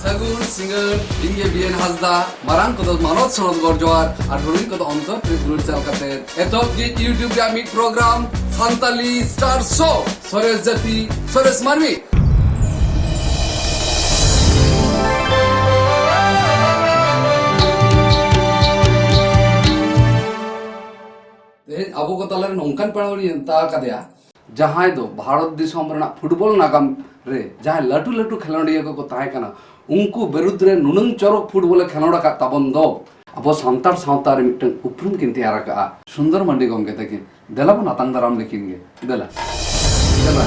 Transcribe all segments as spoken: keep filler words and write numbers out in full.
ᱥᱟᱹᱜᱩᱱ ᱥᱤᱸᱜᱟᱹᱲ᱾ ᱤᱧ ᱜᱮ ᱵᱤ ᱮᱱ ᱦᱟᱸᱥᱫᱟ᱾ ᱢᱟᱨᱟᱝ ᱠᱚᱫᱚ ᱢᱟᱱᱚᱛ ᱥᱚᱱᱚᱛ ᱜᱚᱨ ᱡᱚᱦᱟᱨ ᱟᱨ ᱦᱩᱰᱤᱧ ᱠᱚᱫᱚ ᱚᱱᱛᱚᱨ ᱯᱨᱤᱛ ᱨᱩᱣᱟᱹᱲ ᱪᱟᱞ ᱠᱟᱛᱮ ᱮᱛᱚᱦᱚᱵ ᱜᱮ YouTube ᱨᱮᱭᱟᱜ ᱢᱤᱫ ᱯᱨᱳᱜᱨᱟᱢ ᱥᱟᱱᱛᱟᱞᱤ ᱥᱴᱟᱨ ᱥᱳ, ᱥᱚᱨᱮᱥ ᱡᱟᱹᱛᱤ, ᱥᱚᱨᱮᱥ ᱢᱟᱹᱱᱢᱤ᱾ ᱛᱮᱦᱮᱧ ᱟᱵᱚ ᱠᱚ ᱛᱟᱞᱟᱨᱮ ᱱᱚᱝᱠᱟᱱ ᱯᱮᱲᱟ ᱦᱚᱲᱤᱧ ᱱᱮᱣᱛᱟ ᱟᱠᱟᱫᱮᱭᱟ, ᱡᱟᱦᱟᱸᱭ ᱫᱚ ᱵᱷᱟᱨᱚᱛ ᱫᱤᱥᱚᱢ ᱨᱮᱱᱟᱜ ᱯᱷᱩᱴᱵᱚᱞ ᱱᱟᱜᱟᱢ ᱨᱮ ᱡᱟᱦᱟᱸᱭ ᱞᱟᱹᱴᱩ ᱞᱟᱹᱴᱩ ᱠᱷᱮᱞᱳᱰᱤᱭᱟᱹ ᱠᱚᱠᱚ ᱛᱟᱦᱮᱸ ᱠᱟᱱᱟ, ᱩᱱᱠᱩ ᱵᱤᱨᱩᱫᱽ ᱨᱮ ᱱᱩᱱᱟᱹᱝ ᱪᱚᱨᱚᱠ ᱯᱷᱩᱴᱵᱚᱞᱮ ᱠᱷᱮᱞᱳᱰ ᱟᱠᱟᱫ ᱛᱟᱵᱚᱱ ᱫᱚ, ᱟᱵᱚ ᱥᱟᱱᱛᱟᱲ ᱥᱟᱶᱛᱟ ᱨᱮ ᱢᱤᱫᱴᱟᱝ ᱩᱯᱨᱩᱢ ᱠᱤᱱ ᱛᱮᱭᱟᱨ ᱟᱠᱟᱫᱼᱟ᱾ ᱥᱩᱱᱫᱚᱨ ᱢᱟᱱᱰᱤ ᱜᱚᱢᱠᱮ ᱛᱟᱹᱠᱤᱱ, ᱫᱮᱞᱟ ᱵᱚᱱ ᱟᱛᱟᱝ ᱫᱟᱨᱟᱢ ᱞᱮᱠᱤᱱ ᱜᱮ᱾ ᱫᱮᱞᱟ᱾ ᱫᱮᱞᱟ᱾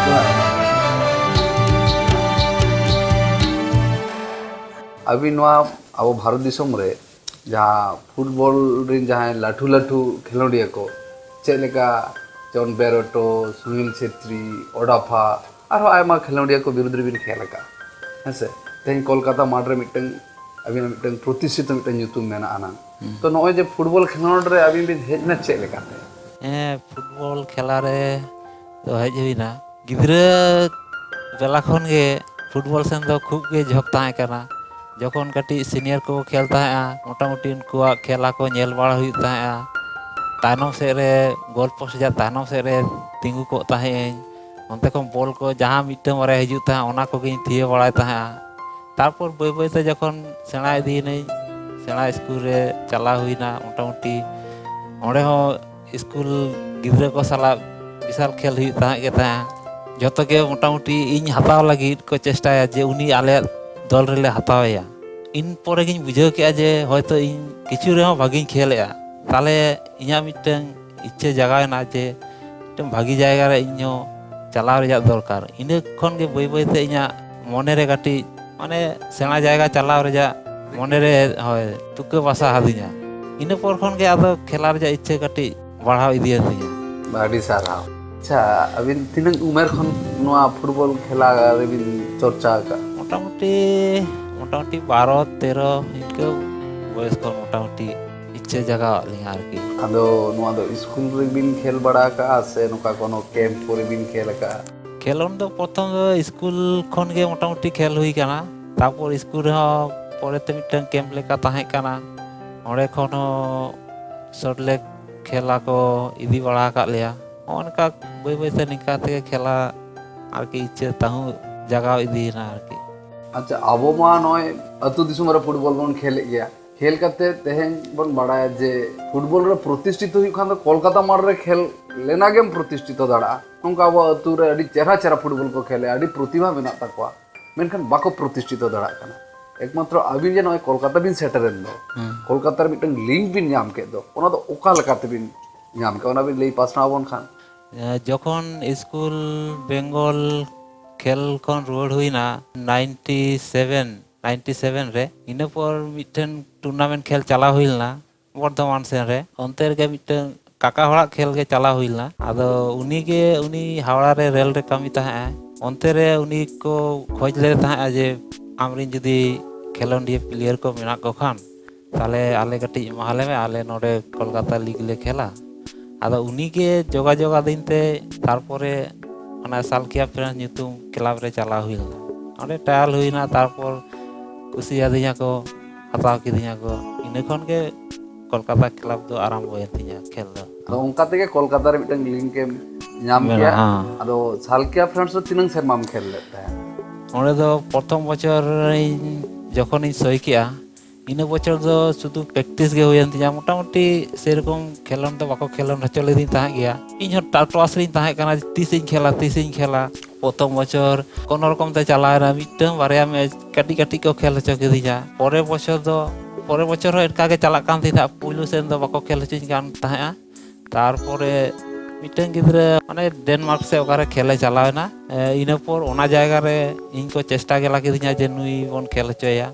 ᱫᱮᱞᱟ᱾ ᱟᱹᱵᱤᱱ ᱱᱚᱣᱟ ᱟᱵᱚ ᱵᱷᱟᱨᱚᱛ ᱫᱤᱥᱚᱢ ᱨᱮ ᱡᱟᱦᱟᱸ ᱯᱷᱩᱴᱵᱚᱞ ᱨᱮᱱ ᱡᱟᱦᱟᱸᱭ ᱞᱟᱹᱴᱩ ᱞᱟᱹᱴᱩ ᱠᱷᱮᱞᱳᱰᱤᱭᱟᱹ ᱠᱚ, ᱪᱮᱫ ᱞᱮᱠᱟ ᱡᱮᱢᱚᱱ ᱵᱮᱨᱳᱴᱳ, ᱥᱩᱱᱤᱞ ᱪᱷᱮᱛᱨᱤ, ᱳᱰᱟᱯᱷᱟ, ᱟᱨᱦᱚᱸ ᱟᱭᱢᱟ ᱠᱷᱮᱞᱳᱰᱤᱭᱟᱹ ᱠᱚ ᱵᱤᱨᱩᱫᱽ ᱨᱮᱵᱤᱱ ᱠᱷᱮᱞ ᱟᱠᱟᱫᱼᱟ, ᱦᱮᱸ ᱥᱮ? ᱛᱮᱦᱮᱧ ᱠᱳᱞᱠᱟᱛᱟ ᱢᱟᱴᱷ ᱨᱮ ᱢᱤᱫᱴᱟᱝ ᱟᱹᱵᱤᱱᱟᱜ ᱢᱤᱫᱴᱟᱝ ᱯᱨᱚᱛᱤᱥᱴᱷᱤᱛ ᱢᱤᱫᱴᱟᱝ ᱧᱩᱛᱩᱢ ᱢᱮᱱᱟᱜᱼᱟ ᱱᱟᱝ᱾ ᱦᱩᱸ᱾ ᱛᱚ, ᱱᱚᱜᱼᱚᱭ ᱡᱮ ᱯᱷᱩᱴᱵᱚᱞ ᱠᱷᱮᱞᱳᱰ ᱨᱮ ᱟᱹᱵᱤᱱ ᱵᱤᱱ ᱦᱮᱡ ᱮᱱᱟ, ᱪᱮᱫ ᱞᱮᱠᱟᱛᱮ? ᱦᱮᱸ, ᱯᱷᱩᱴᱵᱚᱞ ᱠᱷᱮᱞᱟ ᱨᱮ ᱫᱚ ᱦᱮᱡ ᱦᱩᱭᱱᱟ᱾ ᱜᱤᱫᱽᱨᱟᱹ ᱵᱮᱞᱟ ᱠᱷᱚᱱ ᱜᱮ ᱯᱷᱩᱴᱵᱚᱞ ᱥᱮᱱ ᱫᱚ ᱠᱷᱩᱵ ᱜᱮ ᱡᱷᱚᱠ ᱛᱟᱦᱮᱸ ᱠᱟᱱᱟ᱾ ᱡᱚᱠᱷᱚᱱ ᱠᱟᱹᱴᱤᱡ ᱥᱤᱱᱤᱭᱟᱨ ᱠᱚ ᱠᱷᱮᱞ ᱛᱟᱦᱮᱸᱜᱼᱟ, ᱢᱚᱴᱟᱢᱩᱴᱤ ᱩᱱᱠᱩᱣᱟᱜ ᱠᱷᱮᱞᱟ ᱠᱚ ᱧᱮᱞ ᱵᱟᱲᱟ ᱦᱩᱭᱩᱜ ᱛᱟᱦᱮᱸᱜᱼᱟ᱾ ᱛᱟᱭᱱᱚᱢ ᱥᱮᱫ ᱨᱮ, ᱜᱳᱞ ᱯᱳᱥᱴ ᱡᱟ ᱛᱟᱭᱱᱚᱢ ᱥᱮᱫ ᱨᱮ ᱛᱤᱸᱜᱩ ᱠᱚᱜ ᱛᱟᱦᱮᱸᱜ ᱟᱹᱧ᱾ ᱚᱱᱛᱮ ᱠᱷᱚᱱ ᱵᱚᱞ ᱠᱚ ᱡᱟᱦᱟᱸ ᱢᱤᱫᱴᱟᱝ ᱵᱟᱨᱭᱟ ᱦᱤᱡᱩᱜ ᱛᱟᱦᱮᱸᱜ, ᱚᱱᱟ ᱠᱚᱜᱮᱧ ᱛᱷᱤᱭᱟᱹ ᱵᱟᱲᱟᱭ ᱛᱟᱦᱮᱸᱜᱼᱟ᱾ ᱛᱟᱨᱯᱚᱨ ᱵᱟᱹᱭ ᱵᱟᱹᱭ ᱛᱮ ᱡᱚᱠᱷᱚᱱ ᱥᱮᱬᱟ ᱤᱫᱤᱭᱮᱱᱟᱹᱧ, ᱥᱮᱬᱟ ᱥᱠᱩᱞ ᱨᱮ ᱪᱟᱞᱟᱣ ᱦᱩᱭᱱᱟ, ᱢᱚᱴᱟᱢᱩᱴᱤ ᱚᱸᱰᱮ ᱦᱚᱸ ᱥᱠᱩᱞ ᱜᱤᱫᱽᱨᱟᱹ ᱠᱚ ᱥᱟᱞᱟᱜ ᱵᱤᱥᱟᱞ ᱠᱷᱮᱞ ᱦᱩᱭᱩᱜ ᱛᱟᱦᱮᱸᱫ ᱜᱮ ᱛᱟᱦᱮᱸᱫ᱾ ᱡᱚᱛᱚ ᱜᱮ ᱢᱚᱴᱟᱢᱩᱴᱤ ᱤᱧ ᱦᱟᱛᱟᱣ ᱞᱟᱹᱜᱤᱫ ᱠᱚ ᱪᱮᱥᱴᱟᱭᱟ ᱡᱮ ᱩᱱᱤ ᱟᱞᱮᱭᱟᱜ ᱫᱚᱞ ᱨᱮᱞᱮ ᱦᱟᱛᱟᱣᱮᱭᱟ᱾ ᱤᱱ ᱯᱚᱨᱮ ᱜᱤᱧ ᱵᱩᱡᱷᱟᱹᱣ ᱠᱮᱜᱼᱟ ᱡᱮ ᱦᱚᱭᱛᱳ ᱤᱧ ᱠᱤᱪᱷᱩ ᱨᱮᱦᱚᱸ ᱵᱷᱟᱜᱤᱧ ᱠᱷᱮᱞᱮᱜᱼᱟ᱾ ᱛᱟᱦᱞᱮ ᱤᱧᱟᱹᱜ ᱢᱤᱫᱴᱟᱝ ᱤᱪᱪᱷᱟᱹ ᱡᱟᱜᱟᱣ ᱮᱱᱟ ᱡᱮ ᱢᱤᱫᱴᱟᱝ ᱵᱷᱟᱜᱤ ᱡᱟᱭᱜᱟ ᱨᱮ ᱤᱧ ᱦᱚᱸ ᱪᱟᱞᱟᱣ ᱨᱮᱭᱟᱜ ᱫᱚᱨᱠᱟᱨ᱾ ᱤᱱᱟᱹ ᱠᱷᱚᱱ ᱜᱮ ᱵᱟᱹᱭ ᱵᱟᱹᱭ ᱛᱮ ᱤᱧᱟᱹᱜ ᱢᱚᱱᱮ ᱨᱮ ᱠᱟᱹᱴᱤᱡ, ᱢᱟᱱᱮ, ᱥᱮᱬᱟ ᱡᱟᱭᱜᱟ ᱪᱟᱞᱟᱣ ᱨᱮᱭᱟᱜ ᱢᱚᱱᱮ ᱨᱮ, ᱦᱳᱭ, ᱛᱩᱠᱟᱹ ᱵᱟᱥᱟ ᱟᱹᱫᱤᱧᱟ᱾ ᱤᱱᱟᱹ ᱯᱚᱨ ᱠᱷᱚᱱ ᱜᱮ ᱟᱫᱚ ᱠᱷᱮᱞᱟ ᱨᱮᱭᱟᱜ ᱤᱪᱪᱷᱟᱹ ᱠᱟᱹᱴᱤᱡ ᱵᱟᱲᱦᱟᱣ ᱤᱫᱤᱭᱮᱱ ᱛᱤᱧᱟᱹ᱾ ᱟᱹᱰᱤ ᱥᱟᱨᱦᱟᱣ᱾ ᱟᱪᱪᱷᱟ, ᱟᱹᱵᱤᱱ ᱛᱤᱱᱟᱹᱜ ᱩᱢᱮᱨ ᱠᱷᱚᱱ ᱱᱚᱣᱟ ᱯᱷᱩᱴᱵᱚᱞ ᱠᱷᱮᱞᱟ ᱨᱮᱵᱤᱱ ᱪᱚᱨᱪᱟ ᱟᱠᱟᱫᱼᱟ? ᱢᱚᱴᱟᱢᱩᱴᱤ, ᱢᱚᱴᱟᱢᱩᱴᱤ ᱵᱟᱨᱚ, ᱛᱮᱨᱚ ᱤᱱᱠᱟᱹ ᱵᱚᱭᱮᱥ ᱠᱷᱚᱱ ᱢᱚᱴᱟᱢᱩᱴᱤ ᱤᱪᱪᱷᱟᱹ ᱡᱟᱜᱟᱣᱟᱜ ᱞᱤᱧᱟ ᱟᱨᱠᱤ᱾ ᱟᱫᱚ ᱱᱚᱣᱟ ᱫᱚ ᱥᱠᱩᱞ ᱨᱮᱵᱤᱱ ᱠᱷᱮᱞ ᱵᱟᱲᱟ ᱟᱠᱟᱫᱼᱟ ᱥᱮ ᱱᱚᱝᱠᱟ ᱠᱳᱱᱳ ᱠᱮᱢᱯ ᱠᱚᱨᱮ ᱵᱤᱱ ᱠᱷᱮᱞ ᱟᱠᱟᱫᱼᱟ? ᱠᱷᱮᱞᱳᱰ ᱫᱚ ᱯᱨᱚᱛᱷᱚᱢ ᱫᱚ ᱥᱠᱩᱞ ᱠᱷᱚᱱ ᱜᱮ ᱢᱚᱴᱟᱢᱩᱴᱤ ᱠᱷᱮᱞ ᱦᱩᱭ ᱠᱟᱱᱟ᱾ ᱛᱟᱨᱯᱚᱨ ᱥᱠᱩᱞ ᱨᱮᱦᱚᱸ ᱯᱚᱨᱮᱛᱮ ᱢᱤᱫᱴᱟᱝ ᱠᱮᱢᱯ ᱞᱮᱠᱟ ᱛᱟᱦᱮᱸ ᱠᱟᱱᱟ, ᱚᱸᱰᱮ ᱠᱷᱚᱱ ᱦᱚᱸ ᱥᱚᱴ ᱞᱮᱠ ᱠᱷᱮᱞᱟ ᱠᱚ ᱤᱫᱤ ᱵᱟᱲᱟ ᱟᱠᱟᱫ ᱞᱮᱭᱟ᱾ ᱱᱚᱜᱼᱚ ᱱᱚᱝᱠᱟ ᱵᱟᱹᱭ ᱵᱟᱹᱭᱛᱮ ᱱᱤᱝᱠᱟ ᱛᱮᱜᱮ ᱠᱷᱮᱞᱟ ᱟᱨᱠᱤ ᱤᱪᱪᱷᱟᱹ ᱛᱟᱦᱩᱸ ᱡᱟᱜᱟᱣ ᱤᱫᱤᱭᱮᱱᱟ ᱟᱨᱠᱤ᱾ ᱟᱪᱪᱷᱟ, ᱟᱵᱚ ᱢᱟ ᱱᱚᱜᱼᱚᱭ ᱟᱹᱛᱩ ᱫᱤᱥᱚᱢ ᱨᱮ ᱯᱷᱩᱴᱵᱚᱞ ᱵᱚᱱ ᱠᱷᱮᱞᱮᱫ ᱜᱮᱭᱟ᱾ ᱠᱷᱮᱞ ᱠᱟᱛᱮ ᱛᱮᱦᱮᱧ ᱵᱚᱱ ᱵᱟᱲᱟᱭᱟ ᱡᱮ ᱯᱷᱩᱴᱵᱚᱞ ᱨᱮ ᱯᱨᱚᱛᱤᱥᱴᱷᱤᱛ ᱦᱩᱭᱩᱜ ᱠᱷᱟᱱ ᱫᱚ ᱠᱳᱞᱠᱟᱛᱟ ᱢᱟᱴᱷ ᱨᱮ ᱠᱷᱮᱞ ᱞᱮᱱᱟ ᱜᱮᱢ ᱯᱨᱚᱛᱤᱥᱴᱷᱤᱛ ᱫᱟᱲᱮᱭᱟᱜᱼᱟ᱾ ᱱᱚᱝᱠᱟ ᱟᱵᱚ ᱟᱹᱛᱩ ᱨᱮ ᱟᱹᱰᱤ ᱪᱮᱦᱨᱟ ᱪᱮᱦᱨᱟ ᱯᱷᱩᱴᱵᱚᱞ ᱠᱚ ᱠᱷᱮᱞᱮᱜᱼᱟ, ᱟᱹᱰᱤ ᱯᱨᱚᱛᱤᱵᱷᱟ ᱢᱮᱱᱟᱜ ᱛᱟᱠᱚᱣᱟ, ᱢᱮᱱᱠᱷᱟᱱ ᱵᱟᱠᱚ ᱯᱨᱚᱛᱤᱥᱴᱷᱤᱛ ᱫᱟᱲᱮᱭᱟᱜ ᱠᱟᱱᱟ᱾ ᱮᱠᱢᱟᱛᱨᱚ ᱟᱹᱵᱤᱱ ᱡᱮ ᱱᱚᱜᱼᱚᱭ ᱠᱳᱞᱠᱟᱛᱟ ᱵᱤᱱ ᱥᱮᱴᱮᱨᱮᱱ ᱫᱚ, ᱦᱩᱸ᱾ ᱠᱳᱞᱠᱟᱛᱟ ᱨᱮ ᱢᱤᱫᱴᱟᱝ ᱞᱤᱝᱠ ᱵᱤᱱ ᱧᱟᱢ ᱠᱮᱫ ᱫᱚ, ᱚᱱᱟ ᱫᱚ ᱚᱠᱟ ᱞᱮᱠᱟ ᱛᱮᱵᱤᱱ ᱧᱟᱢ ᱠᱮᱫᱟ? ᱚᱱᱟ ᱵᱤᱱ ᱞᱟᱹᱭ ᱯᱟᱥᱱᱟᱣ ᱟᱵᱚᱱ ᱠᱷᱟᱱ᱾ ᱡᱚᱠᱷᱚᱱ ᱥᱠᱩᱞ ᱵᱮᱝᱜᱚᱞ ᱠᱷᱮᱞ ᱠᱷᱚᱱ ᱨᱩᱣᱟᱹᱲ ᱦᱩᱭᱱᱟ ᱱᱟᱭᱤᱱᱴᱤ ᱥᱮᱵᱷᱮᱱ, ᱱᱟᱭᱤᱱᱴᱤ ᱥᱮᱵᱷᱮᱱ ᱨᱮ, ᱤᱱᱟᱹ ᱯᱚᱨ ᱢᱤᱫᱴᱮᱱ ᱴᱩᱨᱱᱟᱢᱮᱱᱴ ᱠᱷᱮᱞ ᱪᱟᱞᱟᱣ ᱦᱩᱭ ᱞᱮᱱᱟ ᱵᱚᱨᱫᱷᱚᱢᱟᱱ ᱥᱮᱱ ᱨᱮ᱾ ᱚᱱᱛᱮ ᱨᱮᱜᱮ ᱢᱤᱫᱴᱟᱝ ᱠᱟᱠᱟ ᱦᱚᱲᱟᱜ ᱠᱷᱮᱞ ᱜᱮ ᱪᱟᱞᱟᱣ ᱦᱩᱭ ᱞᱮᱱᱟ᱾ ᱟᱫᱚ ᱩᱱᱤ ᱜᱮ, ᱩᱱᱤ ᱦᱟᱣᱲᱟ ᱨᱮ ᱨᱮᱞ ᱨᱮ ᱠᱟᱹᱢᱤ ᱛᱟᱦᱮᱸᱜᱼᱟᱭ᱾ ᱚᱱᱛᱮ ᱨᱮ ᱩᱱᱤ ᱠᱚ ᱠᱷᱚᱡᱽ ᱞᱮᱫᱮ ᱛᱟᱦᱮᱸᱜᱼᱟ ᱡᱮ ᱟᱢᱨᱮᱱ ᱡᱩᱫᱤ ᱠᱷᱮᱞᱳᱱᱰᱤᱭᱟᱹ ᱯᱞᱮᱭᱟᱨ ᱠᱚ ᱢᱮᱱᱟᱜ ᱠᱚ ᱠᱷᱟᱱ, ᱛᱟᱦᱞᱮ ᱟᱞᱮ ᱠᱟᱹᱴᱤᱡ ᱮᱢᱟᱞᱮ ᱢᱮ, ᱟᱞᱮ ᱱᱚᱰᱮ ᱠᱳᱞᱠᱟᱛᱟ ᱞᱤᱜᱽ ᱞᱮ ᱠᱷᱮᱞᱟ᱾ ᱟᱫᱚ ᱩᱱᱤ ᱜᱮ ᱡᱳᱜᱟᱡᱳᱜᱽ ᱟᱹᱫᱤᱧ ᱛᱮ, ᱛᱟᱨᱯᱚᱨᱮ ᱚᱱᱟ ᱥᱟᱞᱠᱤᱭᱟ ᱯᱷᱨᱮᱱᱰᱥ ᱧᱩᱛᱩᱢ ᱠᱞᱟᱵᱽ ᱨᱮ ᱪᱟᱞᱟᱣ ᱦᱩᱭ ᱞᱮᱱᱟ᱾ ᱚᱸᱰᱮ ᱴᱨᱟᱭᱟᱞ ᱦᱩᱭᱱᱟ, ᱛᱟᱨᱯᱚᱨ ᱠᱩᱥᱤᱭᱟᱫᱤᱧᱟ ᱠᱚ, ᱦᱟᱛᱟᱣ ᱠᱤᱫᱤᱧᱟ ᱠᱚ᱾ ᱤᱱᱟᱹ ᱠᱷᱚᱱ ᱜᱮ ᱠᱳᱞᱠᱟᱛᱟ ᱠᱞᱟᱵᱽ ᱫᱚ ᱟᱨᱟᱢᱵᱚᱭᱮᱱ ᱛᱤᱧᱟ ᱠᱷᱮᱞ ᱫᱚ᱾ ᱟᱫᱚ ᱚᱱᱠᱟ ᱛᱮᱜᱮ ᱠᱳᱞᱠᱟᱛᱟ ᱨᱮ ᱢᱤᱫᱴᱟᱝ ᱞᱤᱝᱠ ᱮᱢ ᱧᱟᱢ ᱢᱮᱱᱟᱜᱼᱟ, ᱠᱮᱭᱟ᱾ ᱦᱮᱸ᱾ ᱟᱫᱚ ᱥᱟᱞᱠᱤᱭᱟ ᱯᱷᱨᱮᱱᱰᱥ ᱨᱮ ᱛᱤᱱᱟᱹᱝ ᱥᱮᱨᱢᱟᱢ ᱠᱷᱮᱞ ᱞᱮᱫ ᱛᱟᱦᱮᱸᱫ? ᱚᱸᱰᱮ ᱫᱚ ᱯᱨᱚᱛᱷᱚᱢ ᱵᱚᱪᱷᱚᱨ ᱤᱧ ᱡᱚᱠᱷᱚᱱᱤᱧ ᱥᱳᱭ ᱠᱮᱜᱼᱟ, ᱤᱱᱟᱹ ᱵᱚᱪᱷᱚᱨ ᱫᱚ ᱥᱩᱫᱷᱩ ᱯᱨᱮᱠᱴᱤᱥ ᱜᱮ ᱦᱩᱭᱮᱱ ᱛᱤᱧᱟ᱾ ᱢᱚᱴᱟᱢᱩᱴᱤ ᱥᱮᱨᱚᱠᱚᱢ ᱠᱷᱮᱞᱳᱱᱰ ᱫᱚ ᱵᱟᱠᱚ ᱠᱷᱮᱞᱳᱱᱰ ᱦᱚᱪᱚ ᱞᱤᱫᱤᱧ ᱛᱟᱦᱮᱸᱫ ᱜᱮᱭᱟ᱾ ᱤᱧ ᱦᱚᱸ ᱴᱟᱴᱣᱟᱥ ᱨᱤᱧ ᱛᱟᱦᱮᱸ ᱠᱟᱱᱟ, ᱛᱤᱥᱤᱧ ᱠᱷᱮᱞᱟ, ᱛᱤᱥᱤᱧ ᱠᱷᱮᱞᱟ᱾ ᱯᱨᱚᱛᱷᱚᱢ ᱵᱚᱪᱷᱚᱨ ᱠᱳᱱᱳ ᱨᱚᱠᱚᱢ ᱛᱮ ᱪᱟᱞᱟᱣ ᱮᱱᱟ, ᱢᱤᱫᱴᱟᱝ ᱵᱟᱨᱭᱟ ᱢᱮᱪ ᱠᱟᱹᱴᱤᱡ ᱠᱟᱹᱴᱤᱡ ᱠᱚ ᱠᱷᱮᱞ ᱦᱚᱪᱚ ᱠᱤᱫᱤᱧᱟ᱾ ᱯᱚᱨᱮᱨ ᱵᱚᱪᱷᱚᱨ ᱫᱚ, ᱯᱚᱨᱮᱨ ᱵᱚᱪᱷᱚᱨ ᱦᱚᱸ ᱚᱱᱠᱟ ᱜᱮ ᱪᱟᱞᱟᱜ ᱠᱟᱱ ᱛᱤᱧ ᱛᱟᱦᱮᱸᱫ, ᱯᱩᱭᱞᱩ ᱥᱮᱱ ᱫᱚ ᱵᱟᱠᱚ ᱠᱷᱮᱞ ᱦᱚᱪᱚᱧ ᱠᱟᱱ ᱛᱟᱦᱮᱸᱫᱼᱟ᱾ ᱛᱟᱨᱯᱚᱨᱮ ᱢᱤᱫᱴᱟᱝ ᱜᱤᱫᱽᱨᱟᱹ ᱢᱟᱱᱮ ᱰᱮᱱᱢᱟᱨᱠ ᱥᱮ ᱚᱠᱟᱨᱮ ᱠᱷᱮᱞᱮ ᱪᱟᱞᱟᱣ ᱮᱱᱟ᱾ ᱮ, ᱤᱱᱟᱹ ᱯᱚᱨ ᱚᱱᱟ ᱡᱟᱭᱜᱟ ᱨᱮ ᱤᱧ ᱠᱚ ᱪᱮᱥᱴᱟ ᱜᱮ ᱞᱟᱹᱜᱤᱫᱤᱧᱟ ᱡᱮ ᱱᱩᱭ ᱵᱚᱱ ᱠᱷᱮᱞ ᱦᱚᱪᱚᱭᱟ᱾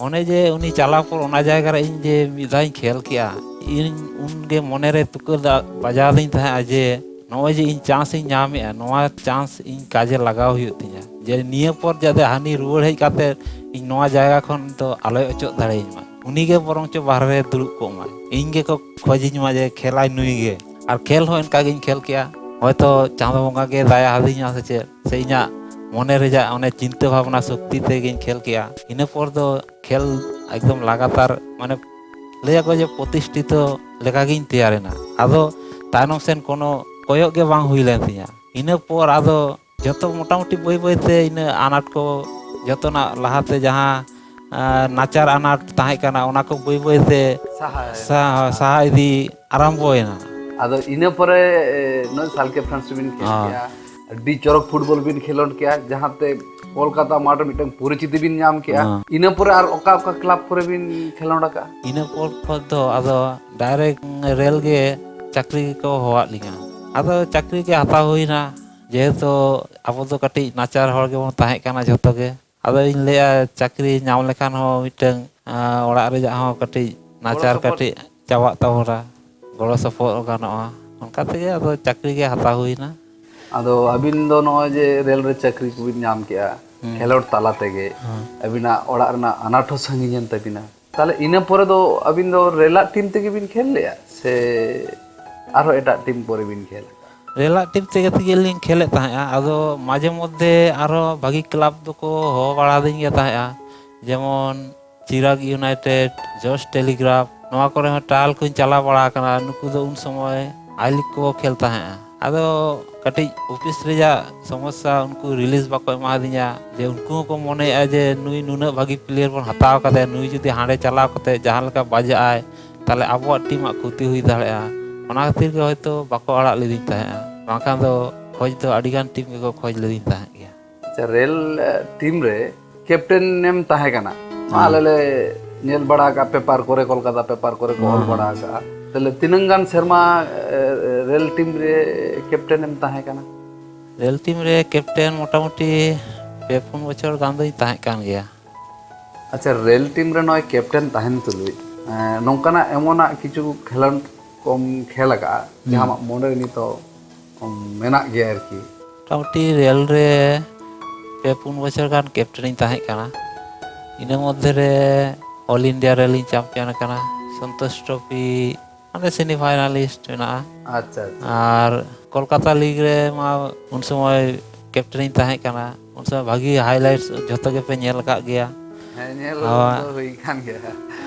ᱚᱱᱮ ᱡᱮ ᱩᱱᱤ ᱪᱟᱞᱟᱣ ᱯᱚᱨ ᱚᱱᱟ ᱡᱟᱭᱜᱟ ᱨᱮ ᱤᱧ ᱡᱮ ᱢᱤᱫ ᱫᱷᱟᱣ ᱤᱧ ᱠᱷᱮᱞ ᱠᱮᱜᱼᱟ, ᱤᱧ ᱩᱱᱜᱮ ᱢᱚᱱᱮᱨᱮ ᱛᱩᱠᱟᱹ ᱫᱟ-, ᱵᱟᱡᱟᱣ ᱟᱹᱫᱤᱧ ᱛᱟᱦᱮᱸᱫᱼᱟ ᱡᱮ ᱱᱚᱜᱼᱚᱭ ᱡᱮ ᱤᱧ ᱪᱟᱱᱥ ᱤᱧ ᱧᱟᱢᱮᱜᱼᱟ, ᱱᱚᱣᱟ ᱪᱟᱱᱥ ᱤᱧ ᱠᱟᱡᱮ ᱞᱟᱜᱟᱣ ᱦᱩᱭᱩᱜ ᱛᱤᱧᱟ, ᱡᱮ ᱱᱤᱭᱟᱹ ᱯᱚᱨ ᱡᱟᱛᱮ ᱦᱟᱹᱱᱤ ᱨᱩᱣᱟᱹᱲ ᱦᱮᱡ ᱠᱟᱛᱮ ᱤᱧ ᱱᱚᱣᱟ ᱡᱟᱭᱜᱟ ᱠᱷᱚᱱ ᱫᱚ ᱟᱞᱚᱭ ᱚᱪᱚᱜ ᱫᱟᱲᱮᱭᱟᱹᱧ ᱢᱟ, ᱩᱱᱤᱜᱮ ᱵᱚᱨᱚᱝ ᱪᱚ ᱵᱟᱦᱨᱮ ᱨᱮ ᱫᱩᱲᱩᱵ ᱠᱚᱜ ᱢᱟᱭ, ᱤᱧ ᱜᱮᱠᱚ ᱠᱷᱚᱡᱤᱧ ᱢᱟ ᱡᱮ ᱠᱷᱮᱞᱟᱭ ᱱᱩᱭ ᱜᱮ᱾ ᱟᱨ ᱠᱷᱮᱞ ᱦᱚᱸ ᱚᱱᱠᱟ ᱜᱤᱧ ᱠᱷᱮᱞ ᱠᱮᱜᱼᱟ᱾ ᱦᱚᱭᱛᱚ ᱪᱟᱸᱫᱚ ᱵᱚᱸᱜᱟ ᱜᱮ ᱫᱟᱭᱟ ᱟᱹᱫᱤᱧᱟ ᱥᱮ ᱪᱮᱫ, ᱥᱮ ᱤᱧᱟᱹᱜ ᱢᱚᱱᱮ ᱨᱮᱭᱟᱜ ᱚᱱᱮ ᱪᱤᱱᱛᱟᱹ ᱵᱷᱟᱵᱽᱱᱟ ᱥᱚᱠᱛᱤ ᱛᱮᱜᱤᱧ ᱠᱷᱮᱞ ᱠᱮᱜᱼᱟ᱾ ᱤᱱᱟᱹ ᱯᱚᱨ ᱫᱚ ᱠᱷᱮᱞ ᱮᱠᱫᱚᱢ ᱞᱟᱜᱟᱛᱟᱨ, ᱢᱟᱱᱮ, ᱞᱟᱹᱭᱟᱠᱚ ᱡᱮ ᱯᱨᱚᱛᱤᱥᱴᱷᱤᱛᱚ ᱞᱮᱠᱟᱜᱤᱧ ᱛᱮᱭᱟᱨᱮᱱᱟ᱾ ᱟᱫᱚ ᱛᱟᱭᱱᱚᱢ ᱥᱮᱱ ᱠᱳᱱᱳ ᱠᱚᱭᱚᱜ ᱜᱮ ᱵᱟᱝ ᱦᱩᱭ ᱞᱮᱱ ᱛᱤᱧᱟᱹ᱾ ᱤᱱᱟᱹ ᱯᱚᱨ ᱟᱫᱚ ᱡᱚᱛᱚ ᱢᱚᱴᱟᱢᱩᱴᱤ ᱵᱟᱹᱭ ᱵᱟᱹᱭᱛᱮ ᱤᱱᱟᱹ ᱟᱱᱟᱴ ᱠᱚ ᱡᱚᱛᱚᱱᱟᱜ ᱞᱟᱦᱟᱛᱮ ᱡᱟᱦᱟᱸ, ᱟᱸ, ᱱᱟᱪᱟᱨ ᱟᱱᱟᱴ ᱛᱟᱦᱮᱸ ᱠᱟᱱᱟ, ᱚᱱᱟ ᱠᱚ ᱵᱟᱹᱭ ᱵᱟᱹᱭᱛᱮ ᱥᱟᱦᱟ, ᱥᱟᱦᱟ ᱤᱫᱤ ᱟᱨᱟᱢᱵᱚᱭᱮᱱᱟ᱾ ᱟᱫᱚ ᱤᱱᱟᱹ ᱯᱚᱨᱮ, ᱮ, ᱱᱚᱜᱼᱚᱭ ᱥᱟᱞᱠᱮ ᱯᱷᱨᱟᱱᱥ ᱨᱮᱵᱤᱱ ᱠᱷᱮᱞ ᱦᱮᱸ᱾ ᱠᱮᱜᱼᱟ, ᱟᱹᱰᱤ ᱪᱚᱨᱚᱠ ᱯᱷᱩᱴᱵᱚᱞ ᱵᱤᱱ ᱠᱷᱮᱞᱳᱰ ᱠᱮᱜᱼᱟ, ᱡᱟᱦᱟᱸᱛᱮ ᱠᱳᱞᱠᱟᱛᱟ ᱢᱟᱴᱷ ᱨᱮ ᱢᱤᱫᱴᱟᱝ ᱯᱚᱨᱤᱪᱤᱛᱤ ᱵᱤᱱ ᱧᱟᱢ ᱠᱮᱜᱼᱟ᱾ ᱦᱮᱸ᱾ ᱤᱱᱟᱹ ᱯᱚᱨᱮ ᱟᱨ ᱚᱠᱟ ᱚᱠᱟ ᱠᱞᱟᱵᱽ ᱠᱚᱨᱮ ᱵᱤᱱ ᱠᱷᱮᱞᱳᱰ ᱟᱠᱟᱜᱼᱟ? ᱤᱱᱟᱹ ᱯᱚᱨ ᱠᱷᱚᱱ ᱫᱚ ᱟᱫᱚ ᱰᱟᱭᱨᱮᱠᱴ ᱨᱮᱞ ᱜᱮ ᱪᱟᱹᱠᱨᱤ ᱜᱮᱠᱚ ᱦᱚᱦᱚᱣᱟᱫ ᱞᱤᱧᱟ᱾ ᱟᱫᱚ ᱪᱟᱹᱠᱨᱤ ᱜᱮ ᱦᱟᱛᱟᱣ ᱦᱩᱭᱱᱟ, ᱡᱮᱦᱮᱛᱩ ᱟᱵᱚ ᱫᱚ ᱠᱟᱹᱴᱤᱡ ᱱᱟᱪᱟᱨ ᱦᱚᱲ ᱜᱮᱵᱚᱱ ᱛᱟᱦᱮᱸ ᱠᱟᱱᱟ ᱡᱷᱚᱛᱚ ᱜᱮ᱾ ᱟᱫᱚᱧ ᱞᱟᱹᱭᱟ, ᱪᱟᱹᱠᱨᱤ ᱧᱟᱢ ᱞᱮᱠᱷᱟᱱ ᱦᱚᱸ ᱢᱤᱫᱴᱟᱹᱝ, ᱟᱸ, ᱚᱲᱟᱜ ᱨᱮᱭᱟᱜ ᱦᱚᱸ ᱠᱟᱹᱴᱤᱡ ᱱᱟᱪᱟᱨ ᱜᱚᱲᱚ ᱥᱚᱯᱚᱦᱚᱫ᱾ ᱠᱟᱹᱴᱤᱡ ᱪᱟᱵᱟᱜ ᱛᱟᱵᱚᱱᱟ, ᱜᱚᱲᱚ ᱥᱚᱯᱚᱦᱚᱫ ᱜᱟᱱᱚᱜᱼᱟ᱾ ᱚᱱᱠᱟ ᱛᱮᱜᱮ ᱟᱫᱚ ᱪᱟᱹᱠᱨᱤ ᱜᱮ ᱦᱟᱛᱟᱣ ᱦᱩᱭᱱᱟ᱾ ᱟᱫᱚ ᱟᱹᱵᱤᱱ ᱫᱚ ᱱᱚᱜᱼᱚᱭ ᱡᱮ ᱨᱮᱞ ᱨᱮ ᱪᱟᱹᱠᱨᱤ ᱠᱚᱵᱤᱱ ᱧᱟᱢ ᱠᱮᱜᱼᱟ, ᱦᱩᱸ᱾ ᱠᱷᱮᱞᱳᱰ ᱛᱟᱞᱟ ᱛᱮᱜᱮ, ᱦᱩᱸ᱾ ᱟᱹᱵᱤᱱᱟᱜ ᱚᱲᱟᱜ ᱨᱮᱱᱟᱜ ᱟᱱᱟᱴ ᱦᱚᱸ ᱥᱟᱺᱜᱤᱧ ᱮᱱ ᱛᱟᱹᱵᱤᱱᱟ᱾ ᱛᱟᱦᱞᱮ ᱤᱱᱟᱹ ᱯᱚᱨᱮ ᱫᱚ ᱟᱹᱵᱤᱱ ᱫᱚ ᱨᱮᱞᱟᱜ ᱴᱤᱢ ᱛᱮᱜᱮ ᱵᱤᱱ ᱠᱷᱮᱞ ᱞᱮᱜᱼᱟ ᱥᱮ ᱟᱨᱦᱚᱸ ᱮᱴᱟᱜ ᱴᱤᱢ ᱠᱚᱨᱮ ᱵᱤᱱ ᱠᱷᱮᱞ ᱟᱠᱟᱫᱟ? ᱨᱮᱞᱟᱜ ᱴᱤᱢ ᱛᱮᱜᱮ ᱛᱮᱜᱮ ᱞᱤᱧ ᱠᱷᱮᱞᱮᱫ ᱛᱟᱦᱮᱸᱜᱼᱟ᱾ ᱟᱫᱚ ᱢᱟᱡᱷᱮ ᱢᱚᱫᱽᱫᱷᱮ ᱟᱨᱦᱚᱸ ᱵᱷᱟᱹᱜᱤ ᱠᱞᱟᱵᱽ ᱫᱚᱠᱚ ᱦᱚᱦᱚ ᱵᱟᱲᱟ ᱟᱹᱫᱤᱧ ᱜᱮ ᱛᱟᱦᱮᱸᱜᱼᱟ, ᱡᱮᱢᱚᱱ ᱪᱤᱨᱟᱜᱽ ᱤᱭᱩᱱᱟᱭᱴᱮᱰ, ᱡᱚᱥ ᱴᱮᱞᱤᱜᱨᱟᱯᱷ, ᱱᱚᱣᱟ ᱠᱚᱨᱮ ᱦᱚᱸ ᱴᱨᱟᱭᱟᱞ ᱠᱚᱧ ᱪᱟᱞᱟᱣ ᱵᱟᱲᱟ ᱟᱠᱟᱱᱟ᱾ ᱱᱩᱠᱩ ᱫᱚ ᱩᱱ ᱥᱚᱢᱚᱭ ᱟᱭ ᱞᱤᱜᱽ ᱠᱚ ᱠᱷᱮᱞ ᱛᱟᱦᱮᱸᱜᱼᱟ᱾ ᱟᱫᱚ ᱠᱟᱹᱴᱤᱡ ᱚᱯᱷᱤᱥ ᱨᱮᱭᱟᱜ ᱥᱚᱢᱚᱥᱥᱟ, ᱩᱱᱠᱩ ᱨᱤᱞᱤᱡᱽ ᱵᱟᱠᱚ ᱮᱢᱟᱫᱤᱧᱟ, ᱡᱮ ᱩᱱᱠᱩ ᱦᱚᱸᱠᱚ ᱢᱚᱱᱮᱭᱮᱫᱼᱟ ᱡᱮ ᱱᱩᱭ ᱱᱩᱱᱟᱹᱜ ᱵᱷᱟᱹᱜᱤ ᱯᱞᱮᱭᱟᱨ ᱵᱚᱱ ᱦᱟᱛᱟᱣ ᱠᱟᱫᱮᱭᱟ, ᱱᱩᱭ ᱡᱩᱫᱤ ᱦᱟᱸᱰᱮ ᱪᱟᱞᱟᱣ ᱠᱟᱛᱮ ᱡᱟᱦᱟᱸ ᱞᱮᱠᱟ ᱵᱟᱡᱟᱜᱼᱟᱭ, ᱛᱟᱦᱞᱮ ᱟᱵᱚᱣᱟᱜ ᱴᱤᱢᱟᱜ ᱠᱷᱚᱛᱤ ᱦᱩᱭ ᱫᱟᱲᱮᱭᱟᱜᱼᱟ᱾ ᱚᱱᱟ ᱠᱷᱟᱹᱛᱤᱨ ᱜᱮ ᱦᱚᱭᱛᱳ ᱵᱟᱠᱚ ᱟᱲᱟᱜ ᱞᱤᱫᱤᱧ ᱛᱟᱦᱮᱸᱜᱼᱟ, ᱵᱟᱝᱠᱷᱟᱱ ᱫᱚ ᱠᱷᱚᱡᱽ ᱫᱚ ᱟᱹᱰᱤᱜᱟᱱ ᱴᱤᱢ ᱜᱮᱠᱚ ᱠᱷᱚᱡᱽ ᱞᱤᱫᱤᱧ ᱛᱟᱦᱮᱸᱫ ᱜᱮᱭᱟ᱾ ᱟᱪᱪᱷᱟ, ᱨᱮᱞ, ᱮ, ᱴᱤᱢ ᱨᱮ ᱠᱮᱯᱴᱮᱱ ᱮᱢ ᱛᱟᱦᱮᱸ ᱠᱟᱱᱟ, ᱦᱮᱸ᱾ ᱟᱞᱮ ᱞᱮ ᱧᱮᱞ ᱵᱟᱲᱟ ᱟᱠᱟᱫᱼᱟ, ᱯᱮᱯᱟᱨ ᱠᱚᱨᱮ, ᱠᱳᱞᱠᱟᱛᱟ ᱯᱮᱯᱟᱨ ᱠᱚᱨᱮ ᱠᱚ ᱚᱞ ᱦᱮᱸ, ᱵᱟᱲᱟ ᱦᱮᱸ᱾ ᱟᱠᱟᱫᱼᱟ᱾ ᱛᱟᱦᱞᱮ ᱛᱤᱱᱟᱹᱝ ᱜᱟᱱ ᱥᱮᱨᱢᱟ, ᱮ, ᱨᱮᱞ ᱴᱤᱢ ᱨᱮ ᱠᱮᱯᱴᱮᱱ ᱮᱢ ᱛᱟᱦᱮᱸ ᱠᱟᱱᱟ? ᱨᱮᱞ ᱴᱤᱢ ᱨᱮ ᱠᱮᱯᱴᱮᱱ ᱢᱚᱴᱟᱢᱩᱴᱤ ᱯᱮ ᱯᱩᱱ ᱵᱚᱪᱷᱚᱨ ᱜᱟᱱ ᱫᱚᱧ ᱛᱟᱦᱮᱸ ᱠᱟᱱ ᱜᱮᱭᱟ᱾ ᱟᱪᱪᱷᱟ, ᱨᱮᱞ ᱴᱤᱢ ᱨᱮ ᱱᱚᱜᱼᱚᱭ ᱠᱮᱯᱴᱮᱱ ᱛᱟᱦᱮᱱ ᱛᱩᱞᱩᱡ, ᱮ, ᱱᱚᱝᱠᱟᱱᱟᱜ ᱮᱢᱚᱱᱟᱜ ᱠᱤᱪᱷᱩ ᱠᱷᱮᱞᱳᱰ ᱠᱚᱢ ᱠᱷᱮᱞ ᱟᱠᱟᱫᱼᱟ, ᱦᱩᱸ᱾ ᱡᱟᱦᱟᱸ ᱟᱢᱟᱜ ᱢᱚᱱᱮ ᱨᱮ ᱱᱤᱛᱚᱜ ᱢᱮᱱᱟᱜ ᱜᱮᱭᱟ ᱟᱨᱠᱤ? ᱢᱚᱴᱟᱢᱩᱴᱤ ᱨᱮᱞ ᱨᱮ ᱯᱮ ᱯᱩᱱ ᱵᱚᱪᱷᱚᱨ ᱜᱟᱱ ᱠᱮᱯᱴᱮᱱᱤᱧ ᱛᱟᱦᱮᱸ ᱠᱟᱱᱟ᱾ ᱤᱱᱟᱹ ᱢᱚᱫᱽᱫᱷᱮ ᱨᱮ ᱚᱞ ᱤᱱᱰᱤᱭᱟ ᱨᱮᱞᱤᱧ ᱪᱟᱢᱯᱤᱭᱟᱱ ᱟᱠᱟᱱᱟ, ᱥᱚᱱᱛᱳᱥ ᱴᱨᱚᱯᱷᱤ ᱢᱟᱱᱮ ᱥᱮᱢᱤ ᱯᱷᱟᱭᱱᱟᱞᱤᱥᱴ ᱢᱮᱱᱟᱜᱼᱟ᱾ ᱟᱪᱪᱷᱟ ᱟᱪᱪᱷᱟ᱾ ᱟᱨ ᱠᱳᱞᱠᱟᱛᱟ ᱞᱤᱜᱽ ᱨᱮ ᱢᱟ ᱩᱱ ᱥᱚᱢᱚᱭ ᱠᱮᱯᱴᱮᱱᱤᱧ ᱛᱟᱦᱮᱸ ᱠᱟᱱᱟ᱾ ᱩᱱ ᱥᱚᱢᱚᱭ ᱵᱷᱟᱹᱜᱤ ᱦᱟᱭᱞᱟᱭᱤᱴᱥ ᱡᱷᱚᱛᱚ ᱜᱮᱯᱮ ᱧᱮᱞ ᱟᱠᱟᱫ ᱜᱮᱭᱟ᱾ ᱦᱮᱸ, ᱧᱮᱞ ᱦᱳᱭ᱾ ᱫᱚ ᱦᱩᱭ ᱠᱟᱱ ᱜᱮᱭᱟ᱾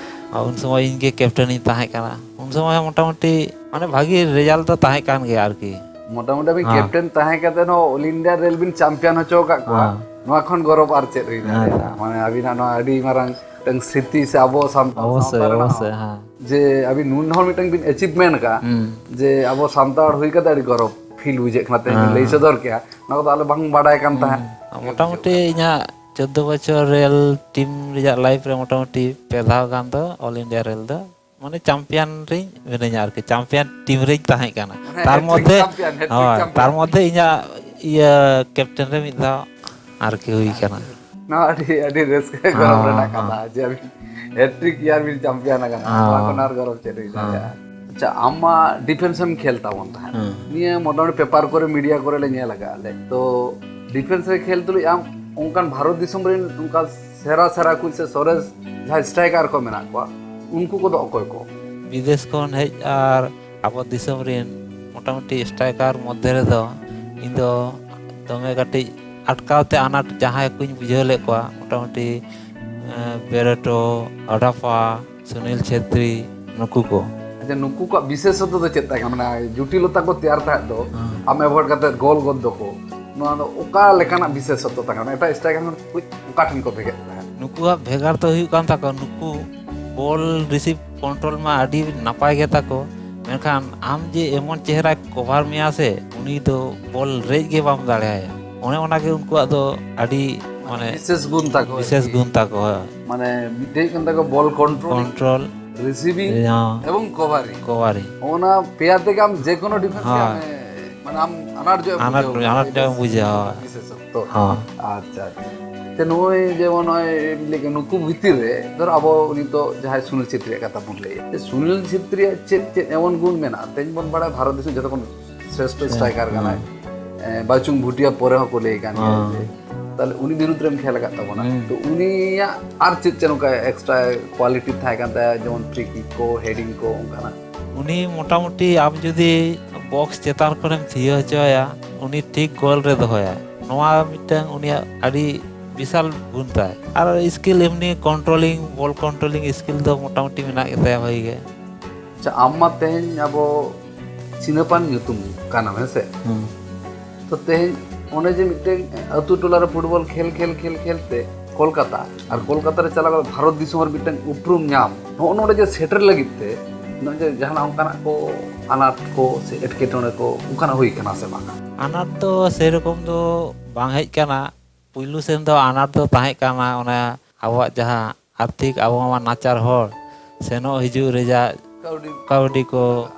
ᱟᱨ ᱩᱱ ᱥᱚᱢᱚᱭ ᱤᱧ ᱜᱮ ᱠᱮᱯᱴᱮᱱᱤᱧ ᱛᱟᱦᱮᱸ ᱠᱟᱱᱟ᱾ ᱩᱱ ᱥᱚᱢᱚᱭ ᱦᱚᱸ ᱢᱚᱴᱟᱢᱩᱴᱤ ᱢᱟᱱᱮ ᱵᱷᱟᱹᱜᱤ ᱨᱮᱡᱟᱞᱴ ᱫᱚ ᱛᱟᱦᱮᱸ ᱠᱟᱱ ᱜᱮᱭᱟ ᱟᱨᱠᱤ᱾ ᱢᱚᱴᱟᱢᱩᱴᱤ ᱟᱵᱤᱱ ᱦᱮᱸ᱾ ᱠᱮᱯᱴᱮᱱ ᱛᱟᱦᱮᱸ ᱠᱟᱛᱮ ᱦᱚᱸ ᱚᱞ ᱤᱱᱰᱤᱭᱟ ᱨᱮᱞ ᱵᱤᱱ ᱪᱟᱢᱯᱤᱭᱟᱱ ᱦᱚᱪᱚ ᱟᱠᱟᱫ ᱠᱚᱣᱟ, ᱦᱮᱸ᱾ ᱱᱚᱣᱟ ᱠᱷᱚᱱ ᱜᱚᱨᱚᱵᱽ ᱟᱨ ᱪᱮᱫ ᱦᱩᱭ ᱫᱟᱲᱮᱭᱟᱜᱼᱟ? ᱦᱮᱸ᱾ ᱢᱟᱱᱮ ᱟᱵᱤᱱᱟᱜ ᱱᱚᱣᱟ ᱟᱹᱰᱤ ᱢᱟᱨᱟᱝ ᱢᱤᱫᱴᱟᱝ ᱥᱨᱤᱛᱤ ᱥᱮ ᱟᱵᱚ ᱥᱟᱱᱛᱟᱲ ᱚᱵᱚᱥᱥᱳᱭ, ᱥᱟᱶᱛᱟ ᱨᱮᱱᱟᱜ ᱚᱵᱚᱥᱥᱳᱭ, ᱦᱚᱸ ᱦᱮᱸ᱾ ᱡᱮ ᱟᱹᱵᱤᱱ ᱱᱩᱱ ᱦᱚᱲ ᱢᱤᱫᱴᱟᱝ ᱵᱤᱱ ᱮᱪᱤᱵᱷᱢᱮᱱᱴ ᱟᱠᱟᱫ, ᱦᱩᱸ᱾ ᱡᱮ ᱟᱵᱚ ᱥᱟᱱᱛᱟᱲ ᱦᱩᱭ ᱠᱟᱛᱮ ᱟᱹᱰᱤ ᱜᱚᱨᱚᱵᱽ ᱯᱷᱤᱞ ᱵᱩᱡᱷᱟᱹᱜ ᱠᱟᱱᱟ ᱛᱮᱦᱮᱧ ᱵᱤᱱ ᱦᱮᱸ᱾ ᱞᱟᱹᱭ ᱥᱚᱫᱚᱨ ᱠᱮᱜᱼᱟ, ᱱᱚᱣᱟ ᱠᱚᱫᱚ ᱟᱞᱮ ᱵᱟᱝ ᱵᱟᱰᱟᱭ ᱠᱟᱱ ᱛᱟᱦᱮᱸᱫ᱾ ᱦᱩᱸ᱾ ᱢᱚᱴᱟᱢᱩᱴᱤ ᱤᱧᱟᱹᱜ ᱪᱳᱫᱽᱫᱳ ᱵᱚᱪᱷᱚᱨ ᱨᱮᱞ ᱴᱤᱢ ᱨᱮᱭᱟᱜ ᱞᱟᱭᱤᱯᱷ ᱨᱮ ᱢᱚᱴᱟᱢᱩᱴᱤ ᱯᱮ ᱫᱷᱟᱣ ᱜᱟᱱ ᱫᱚ ᱚᱞ ᱤᱱᱰᱤᱭᱟ ᱨᱮᱞ ᱫᱚ ᱢᱟᱱᱮ ᱪᱟᱢᱯᱤᱭᱟᱱ ᱨᱤᱧ ᱢᱤᱱᱟᱹᱧᱟ ᱟᱨᱠᱤ, ᱪᱟᱢᱯᱤᱭᱟᱱ ᱴᱤᱢ ᱨᱤᱧ ᱛᱟᱦᱮᱸ ᱠᱟᱱᱟ᱾ ᱢᱟᱱᱮ ᱛᱟᱨ hat-trick ᱢᱚᱫᱽᱫᱷᱮ champion, hat-trick ᱦᱳᱭ, champion᱾ ᱛᱟᱨ ᱢᱚᱫᱽᱫᱷᱮ ᱤᱧᱟᱹᱜ ᱤᱭᱟᱹ ᱠᱮᱯᱴᱮᱱ ᱨᱮ ᱢᱤᱫ ᱫᱷᱟᱣ ᱟᱨᱠᱤ ᱦᱩᱭ ᱠᱟᱱᱟ᱾ ᱱᱚᱣᱟ ᱟᱹᱰᱤ ᱟᱹᱰᱤ ᱨᱟᱹᱥᱠᱟᱹ ᱜᱚᱨᱚᱵᱽ ᱦᱚᱸ, ᱨᱮᱱᱟᱜ ᱦᱚᱸ᱾ ᱠᱟᱛᱷᱟ ᱡᱮ ᱟᱹᱵᱤᱱ ᱦᱮᱴᱨᱤᱠ ᱤᱭᱟᱨ ᱵᱤᱱ ᱪᱟᱢᱯᱤᱭᱟᱱ ᱟᱠᱟᱱᱟ᱾ ᱦᱚᱸ᱾ ᱱᱚᱣᱟ ᱠᱷᱚᱱ ᱟᱨ ᱜᱚᱨᱚᱵᱽ ᱪᱮᱫ ᱦᱩᱭ ᱦᱚᱸ᱾ ᱫᱟᱲᱮᱭᱟᱜᱼᱟ? ᱟᱪᱪᱷᱟ, ᱟᱢ ᱢᱟ ᱰᱤᱯᱷᱮᱱᱥ ᱮᱢ ᱠᱷᱮᱞ ᱛᱟᱵᱚᱱ ᱛᱟᱦᱮᱸᱫ᱾ ᱦᱚᱸ᱾ ᱱᱤᱭᱟᱹ ᱢᱚᱴᱟᱢᱩᱴᱤ ᱯᱮᱯᱟᱨ ᱠᱚᱨᱮ, ᱢᱤᱰᱤᱭᱟ ᱠᱚᱨᱮ ᱞᱮ ᱧᱮᱞ ᱟᱠᱟᱫᱼᱟ ᱞᱮ᱾ ᱛᱚ ᱰᱤᱯᱷᱮᱱᱥ ᱨᱮ ᱠᱷᱮᱞ ᱛᱩᱞᱩᱡ ᱟᱢ ᱚᱱᱠᱟᱱ ᱵᱷᱟᱨᱚᱛ ᱫᱤᱥᱚᱢ ᱨᱮᱱ ᱚᱱᱠᱟ ᱥᱮᱨᱟ ᱥᱮᱨᱟ ᱠᱚ ᱥᱮ ᱥᱚᱨᱮᱥ ᱡᱟᱦᱟᱸᱭ ᱥᱴᱨᱟᱭᱠᱟᱨ ᱠᱚ ᱢᱮᱱᱟᱜ ᱠᱚᱣᱟ, ᱩᱱᱠᱩ ᱠᱚᱫᱚ ᱚᱠᱚᱭ ᱠᱚ? ᱵᱤᱫᱮᱥ ᱠᱷᱚᱱ ᱦᱮᱡ ᱟᱨ ᱟᱵᱚ ᱫᱤᱥᱚᱢ ᱨᱮᱱ ᱢᱚᱴᱟᱢᱩᱴᱤ ᱥᱴᱨᱟᱭᱠᱟᱨ ᱢᱚᱫᱽᱫᱷᱮ ᱨᱮᱫᱚ ᱤᱧ ᱫᱚ ᱫᱚᱢᱮ ᱠᱟᱹᱴᱤᱡ ᱟᱴᱠᱟᱣ ᱛᱮ ᱟᱱᱟᱴ ᱡᱟᱦᱟᱸᱭ ᱠᱚᱧ ᱵᱩᱡᱷᱟᱹᱣ ᱞᱮᱫ ᱠᱚᱣᱟ, ᱢᱚᱴᱟᱢᱩᱴᱤ, ᱮᱸ, ᱵᱮᱨᱮᱴᱳ, ᱦᱟᱰᱟᱯᱟ, ᱥᱩᱱᱤᱞ ᱪᱷᱮᱛᱨᱤ, ᱱᱩᱠᱩ ᱠᱚ᱾ ᱟᱪᱪᱷᱟ, ᱱᱩᱠᱩ ᱠᱚᱣᱟᱜ ᱵᱤᱥᱮᱥᱚᱛᱛᱚ ᱫᱚ ᱪᱮᱫ ᱛᱟᱦᱮᱸ ᱠᱟᱱᱟ? ᱢᱟᱱᱮ ᱡᱩᱴᱤᱞᱚᱛᱟ ᱠᱚ ᱛᱮᱭᱟᱨ ᱛᱟᱦᱮᱸᱫ ᱫᱚ, ᱦᱮᱸ᱾ ᱟᱢ ᱮᱵᱷᱚᱭᱮᱰ ᱠᱟᱛᱮ ᱜᱳᱞ ᱜᱚᱫ ᱫᱚᱠᱚ, ᱱᱚᱣᱟ ᱫᱚ ᱚᱠᱟ ᱞᱮᱠᱟᱱᱟᱜ ᱵᱤᱥᱮᱥᱚᱛᱛᱚ ᱛᱟᱦᱮᱸ ᱠᱟᱱᱟ? ᱮᱴᱟᱜ ᱥᱴᱨᱟᱭᱠᱟᱨ ᱠᱷᱚᱱ ᱠᱟᱹᱡ ᱚᱠᱟ ᱴᱷᱮᱱ ᱠᱚ ᱵᱷᱮᱜᱟᱨ ᱛᱟᱦᱮᱸᱫ? ᱱᱩᱠᱩᱣᱟᱜ ᱵᱷᱮᱜᱟᱨ ᱫᱚ ᱦᱩᱭᱩᱜ ᱠᱟᱱ ᱛᱟᱠᱚᱣᱟ, ᱱᱩᱠᱩ ᱵᱚᱞ ᱨᱤᱥᱤᱵᱷ ᱠᱚᱱᱴᱨᱳᱞ ᱢᱟ ᱟᱹᱰᱤ ᱱᱟᱯᱟᱭ ᱜᱮ ᱛᱟᱠᱚ, ᱢᱮᱱᱠᱷᱟᱱ ᱟᱢ ᱡᱮ ᱮᱢᱚᱱ ᱪᱮᱦᱨᱟᱭ ᱠᱚᱵᱷᱟᱨ ᱢᱮᱭᱟ ᱥᱮ, ᱩᱱᱤ ᱫᱚ ᱵᱚᱞ ᱨᱮᱡ ᱜᱮ ᱵᱟᱢ ᱫᱟᱲᱮᱭᱟᱭᱟ᱾ ᱚᱱᱮ ᱚᱱᱟᱜᱮ ᱩᱱᱠᱩᱣᱟᱜ ᱫᱚ ᱟᱹᱰᱤ, ᱢᱟᱱᱮ, ᱵᱤᱥᱮᱥ ᱜᱩᱱ ᱛᱟᱠᱚ ᱵᱤᱥᱮᱥ ᱟᱨᱠᱤ᱾ ᱜᱩᱱ ᱛᱟᱠᱚ᱾ ᱦᱳᱭ᱾ ᱢᱟᱱᱮ ᱢᱤᱫᱴᱮᱡ ᱦᱩᱭᱩᱜ ᱠᱟᱱ ᱛᱟᱠᱚᱣᱟ ᱵᱚᱞ ᱠᱚᱱᱴᱨᱳᱞ, ᱠᱚᱱᱴᱨᱳᱞ, ᱨᱤᱥᱤᱵᱷᱤᱝ ᱦᱮᱸ᱾ ᱮᱵᱚᱝ ᱠᱚᱵᱷᱟᱨᱤᱝ᱾ ᱠᱚᱵᱷᱟᱨᱤᱝ᱾ ᱚᱱᱟ ᱯᱮᱭᱟ ᱛᱮᱜᱮ ᱟᱢ ᱡᱮ ᱠᱳᱱᱳ ᱰᱤᱯᱷᱮᱱᱥ ᱜᱮ ᱦᱳᱭ᱾ ᱟᱢᱮ, ᱢᱟᱱᱮ, ᱟᱢ ᱟᱱᱟᱴ ᱧᱚᱜ ᱮᱢ ᱟᱱᱟᱴ, ᱵᱩᱡᱷᱟᱹᱣᱟ᱾ ᱟᱱᱟᱴ ᱧᱚᱜ ᱮᱢ ᱵᱩᱡᱷᱟᱹᱣᱟ᱾ ᱵᱤᱥᱮᱥᱚᱛᱛᱚ᱾ ᱦᱚᱸ᱾ ᱟᱪᱪᱷᱟ, ᱟᱪᱪᱷᱟ᱾ ᱟᱪᱪᱷᱟ, ᱱᱚᱜᱼᱚᱭ ᱡᱮᱢᱚᱱ ᱱᱚᱜᱼᱚᱭ ᱞᱟᱹᱭ ᱠᱮᱫ, ᱱᱩᱠᱩ ᱵᱷᱤᱛᱤᱨ ᱨᱮ ᱫᱷᱚᱨᱚ ᱟᱵᱚ ᱱᱤᱛᱚᱜ ᱡᱟᱦᱟᱸᱭ ᱥᱩᱱᱤᱞ ᱪᱷᱮᱛᱨᱤᱭᱟᱜ ᱠᱟᱛᱷᱟ ᱵᱚᱱ ᱞᱟᱹᱭᱟ, ᱥᱩᱱᱤᱞ ᱪᱷᱮᱛᱨᱤᱭᱟᱜ ᱪᱮᱫ ᱪᱮᱫ ᱮᱢᱚᱱ ᱜᱩᱱ ᱢᱮᱱᱟᱜᱼᱟ? ᱛᱮᱦᱮᱧ ᱵᱚᱱ ᱵᱟᱲᱟᱭᱟ ᱵᱷᱟᱨᱚᱛ ᱫᱤᱥᱚᱢ ᱡᱚᱛᱚ ᱠᱷᱚᱱ ᱥᱨᱮᱥᱴᱷᱚ ᱦᱮᱸ, ᱥᱴᱨᱟᱭᱠᱟᱨ ᱠᱟᱱᱟᱭ, ᱦᱮᱸ᱾ ᱮ, ᱵᱟᱭᱪᱩᱝ ᱵᱷᱩᱴᱤᱭᱟ ᱯᱚᱨᱮ ᱦᱚᱸᱠᱚ ᱞᱟᱹᱭ ᱠᱟᱱ ᱜᱮᱭᱟ ᱦᱮᱸ᱾ ᱡᱮ, ᱛᱟᱦᱞᱮ ᱩᱱᱤ ᱵᱤᱨᱩᱫᱽ ᱨᱮᱢ ᱠᱷᱮᱞ ᱟᱠᱟᱫ ᱛᱟᱵᱚᱱᱟ᱾ ᱦᱮᱸ᱾ ᱛᱚ ᱩᱱᱤᱭᱟᱜ ᱟᱨ ᱪᱮᱫ ᱪᱮᱫ ᱱᱚᱝᱠᱟ ᱮᱠᱥᱴᱨᱟ ᱠᱣᱟᱞᱤᱴᱤ ᱛᱟᱦᱮᱸ ᱠᱟᱱ ᱛᱟᱭᱟ, ᱡᱮᱢᱚᱱ ᱯᱷᱨᱤ ᱠᱤᱠ ᱠᱚ, ᱦᱮᱰᱤᱝ ᱠᱚ, ᱚᱱᱠᱟᱱᱟᱜ? ᱩᱱᱤ ᱢᱚᱴᱟᱢᱩᱴᱤ ᱟᱢ ᱡᱩᱫᱤ ᱵᱚᱠᱥ ᱪᱮᱛᱟᱱ ᱠᱷᱚᱱᱮᱢ ᱛᱷᱤᱭᱟᱹ ᱦᱚᱪᱚᱭᱟ, ᱩᱱᱤ ᱴᱷᱤᱠ ᱜᱳᱞ ᱨᱮ ᱫᱚᱦᱚᱭᱟᱭ᱾ ᱱᱚᱣᱟ ᱢᱤᱫᱴᱟᱝ ᱩᱱᱤᱭᱟᱜ ᱟᱹᱰᱤ ᱵᱤᱥᱟᱞ ᱜᱩᱱ ᱛᱟᱭ᱾ ᱟᱨ ᱥᱠᱤᱞ, ᱮᱢᱱᱤ ᱠᱚᱱᱴᱨᱳᱞᱤᱝ, ᱵᱚᱞ ᱠᱚᱱᱴᱨᱳᱞᱤᱝ ᱥᱠᱤᱞ ᱫᱚ ᱢᱚᱴᱟᱢᱩᱴᱤ ᱢᱮᱱᱟᱜ ᱜᱮᱛᱟᱭᱟ ᱵᱷᱟᱹᱜᱤ ᱜᱮ᱾ ᱟᱪᱪᱷᱟ, ᱟᱢ ᱢᱟ ᱛᱮᱦᱮᱧ ᱟᱵᱚ ᱥᱤᱱᱟᱹᱯᱟᱱ ᱧᱩᱛᱩᱢ ᱠᱟᱱᱟᱢ, ᱦᱮᱸ ᱥᱮ? ᱛᱚ ᱛᱮᱦᱮᱧ ᱚᱱᱮ ᱡᱮ ᱢᱤᱫᱴᱮᱱ ᱟᱹᱛᱩ ᱴᱚᱞᱟ ᱨᱮ ᱯᱷᱩᱴᱵᱚᱞ ᱠᱷᱮᱞ ᱠᱷᱮᱞ ᱠᱷᱮᱞ ᱠᱷᱮᱞ ᱛᱮ ᱠᱳᱞᱠᱟᱛᱟ, ᱟᱨ ᱠᱳᱞᱠᱟᱛᱟ ᱨᱮ ᱪᱟᱞᱟᱣ ᱠᱟᱛᱮ ᱵᱷᱟᱨᱚᱛ ᱫᱤᱥᱚᱢ ᱨᱮ ᱢᱤᱫᱴᱮᱱ ᱩᱯᱨᱩᱢ ᱧᱟᱢ, ᱱᱚᱜᱼᱚ ᱱᱚᱰᱮ ᱡᱮ ᱥᱮᱴᱮᱨ ᱞᱟᱹᱜᱤᱫ ᱛᱮ ᱱᱚᱜᱼᱚᱭ ᱡᱮ ᱡᱟᱦᱟᱱᱟᱜ ᱚᱱᱠᱟᱱᱟᱜ ᱠᱚ ᱟᱱᱟᱴ ᱠᱚ ᱥᱮ ᱮᱴᱠᱮᱴᱚᱬᱮ ᱠᱚ ᱚᱱᱠᱟᱱᱟᱜ ᱦᱩᱭ ᱠᱟᱱᱟ ᱥᱮ ᱵᱟᱝ? ᱟᱱᱟᱴ ᱫᱚ ᱥᱮᱨᱚᱠᱚᱢ ᱫᱚ ᱵᱟᱝ ᱦᱮᱡ ᱠᱟᱱᱟ᱾ ᱯᱩᱭᱞᱩ ᱥᱮᱱ ᱫᱚ ᱟᱱᱟᱴ ᱫᱚ ᱛᱟᱦᱮᱸ ᱠᱟᱱᱟ, ᱚᱱᱟ ᱟᱵᱚᱣᱟᱜ ᱡᱟᱦᱟᱸ ᱟᱨᱛᱷᱤᱠ, ᱟᱵᱚ ᱢᱟ ᱱᱟᱪᱟᱨ ᱦᱚᱲ, ᱥᱮᱱᱚᱜ ᱦᱤᱡᱩᱜ ᱨᱮᱭᱟᱜ ᱠᱟᱹᱣᱰᱤ ᱠᱟᱹᱣᱰᱤ ᱠᱚ,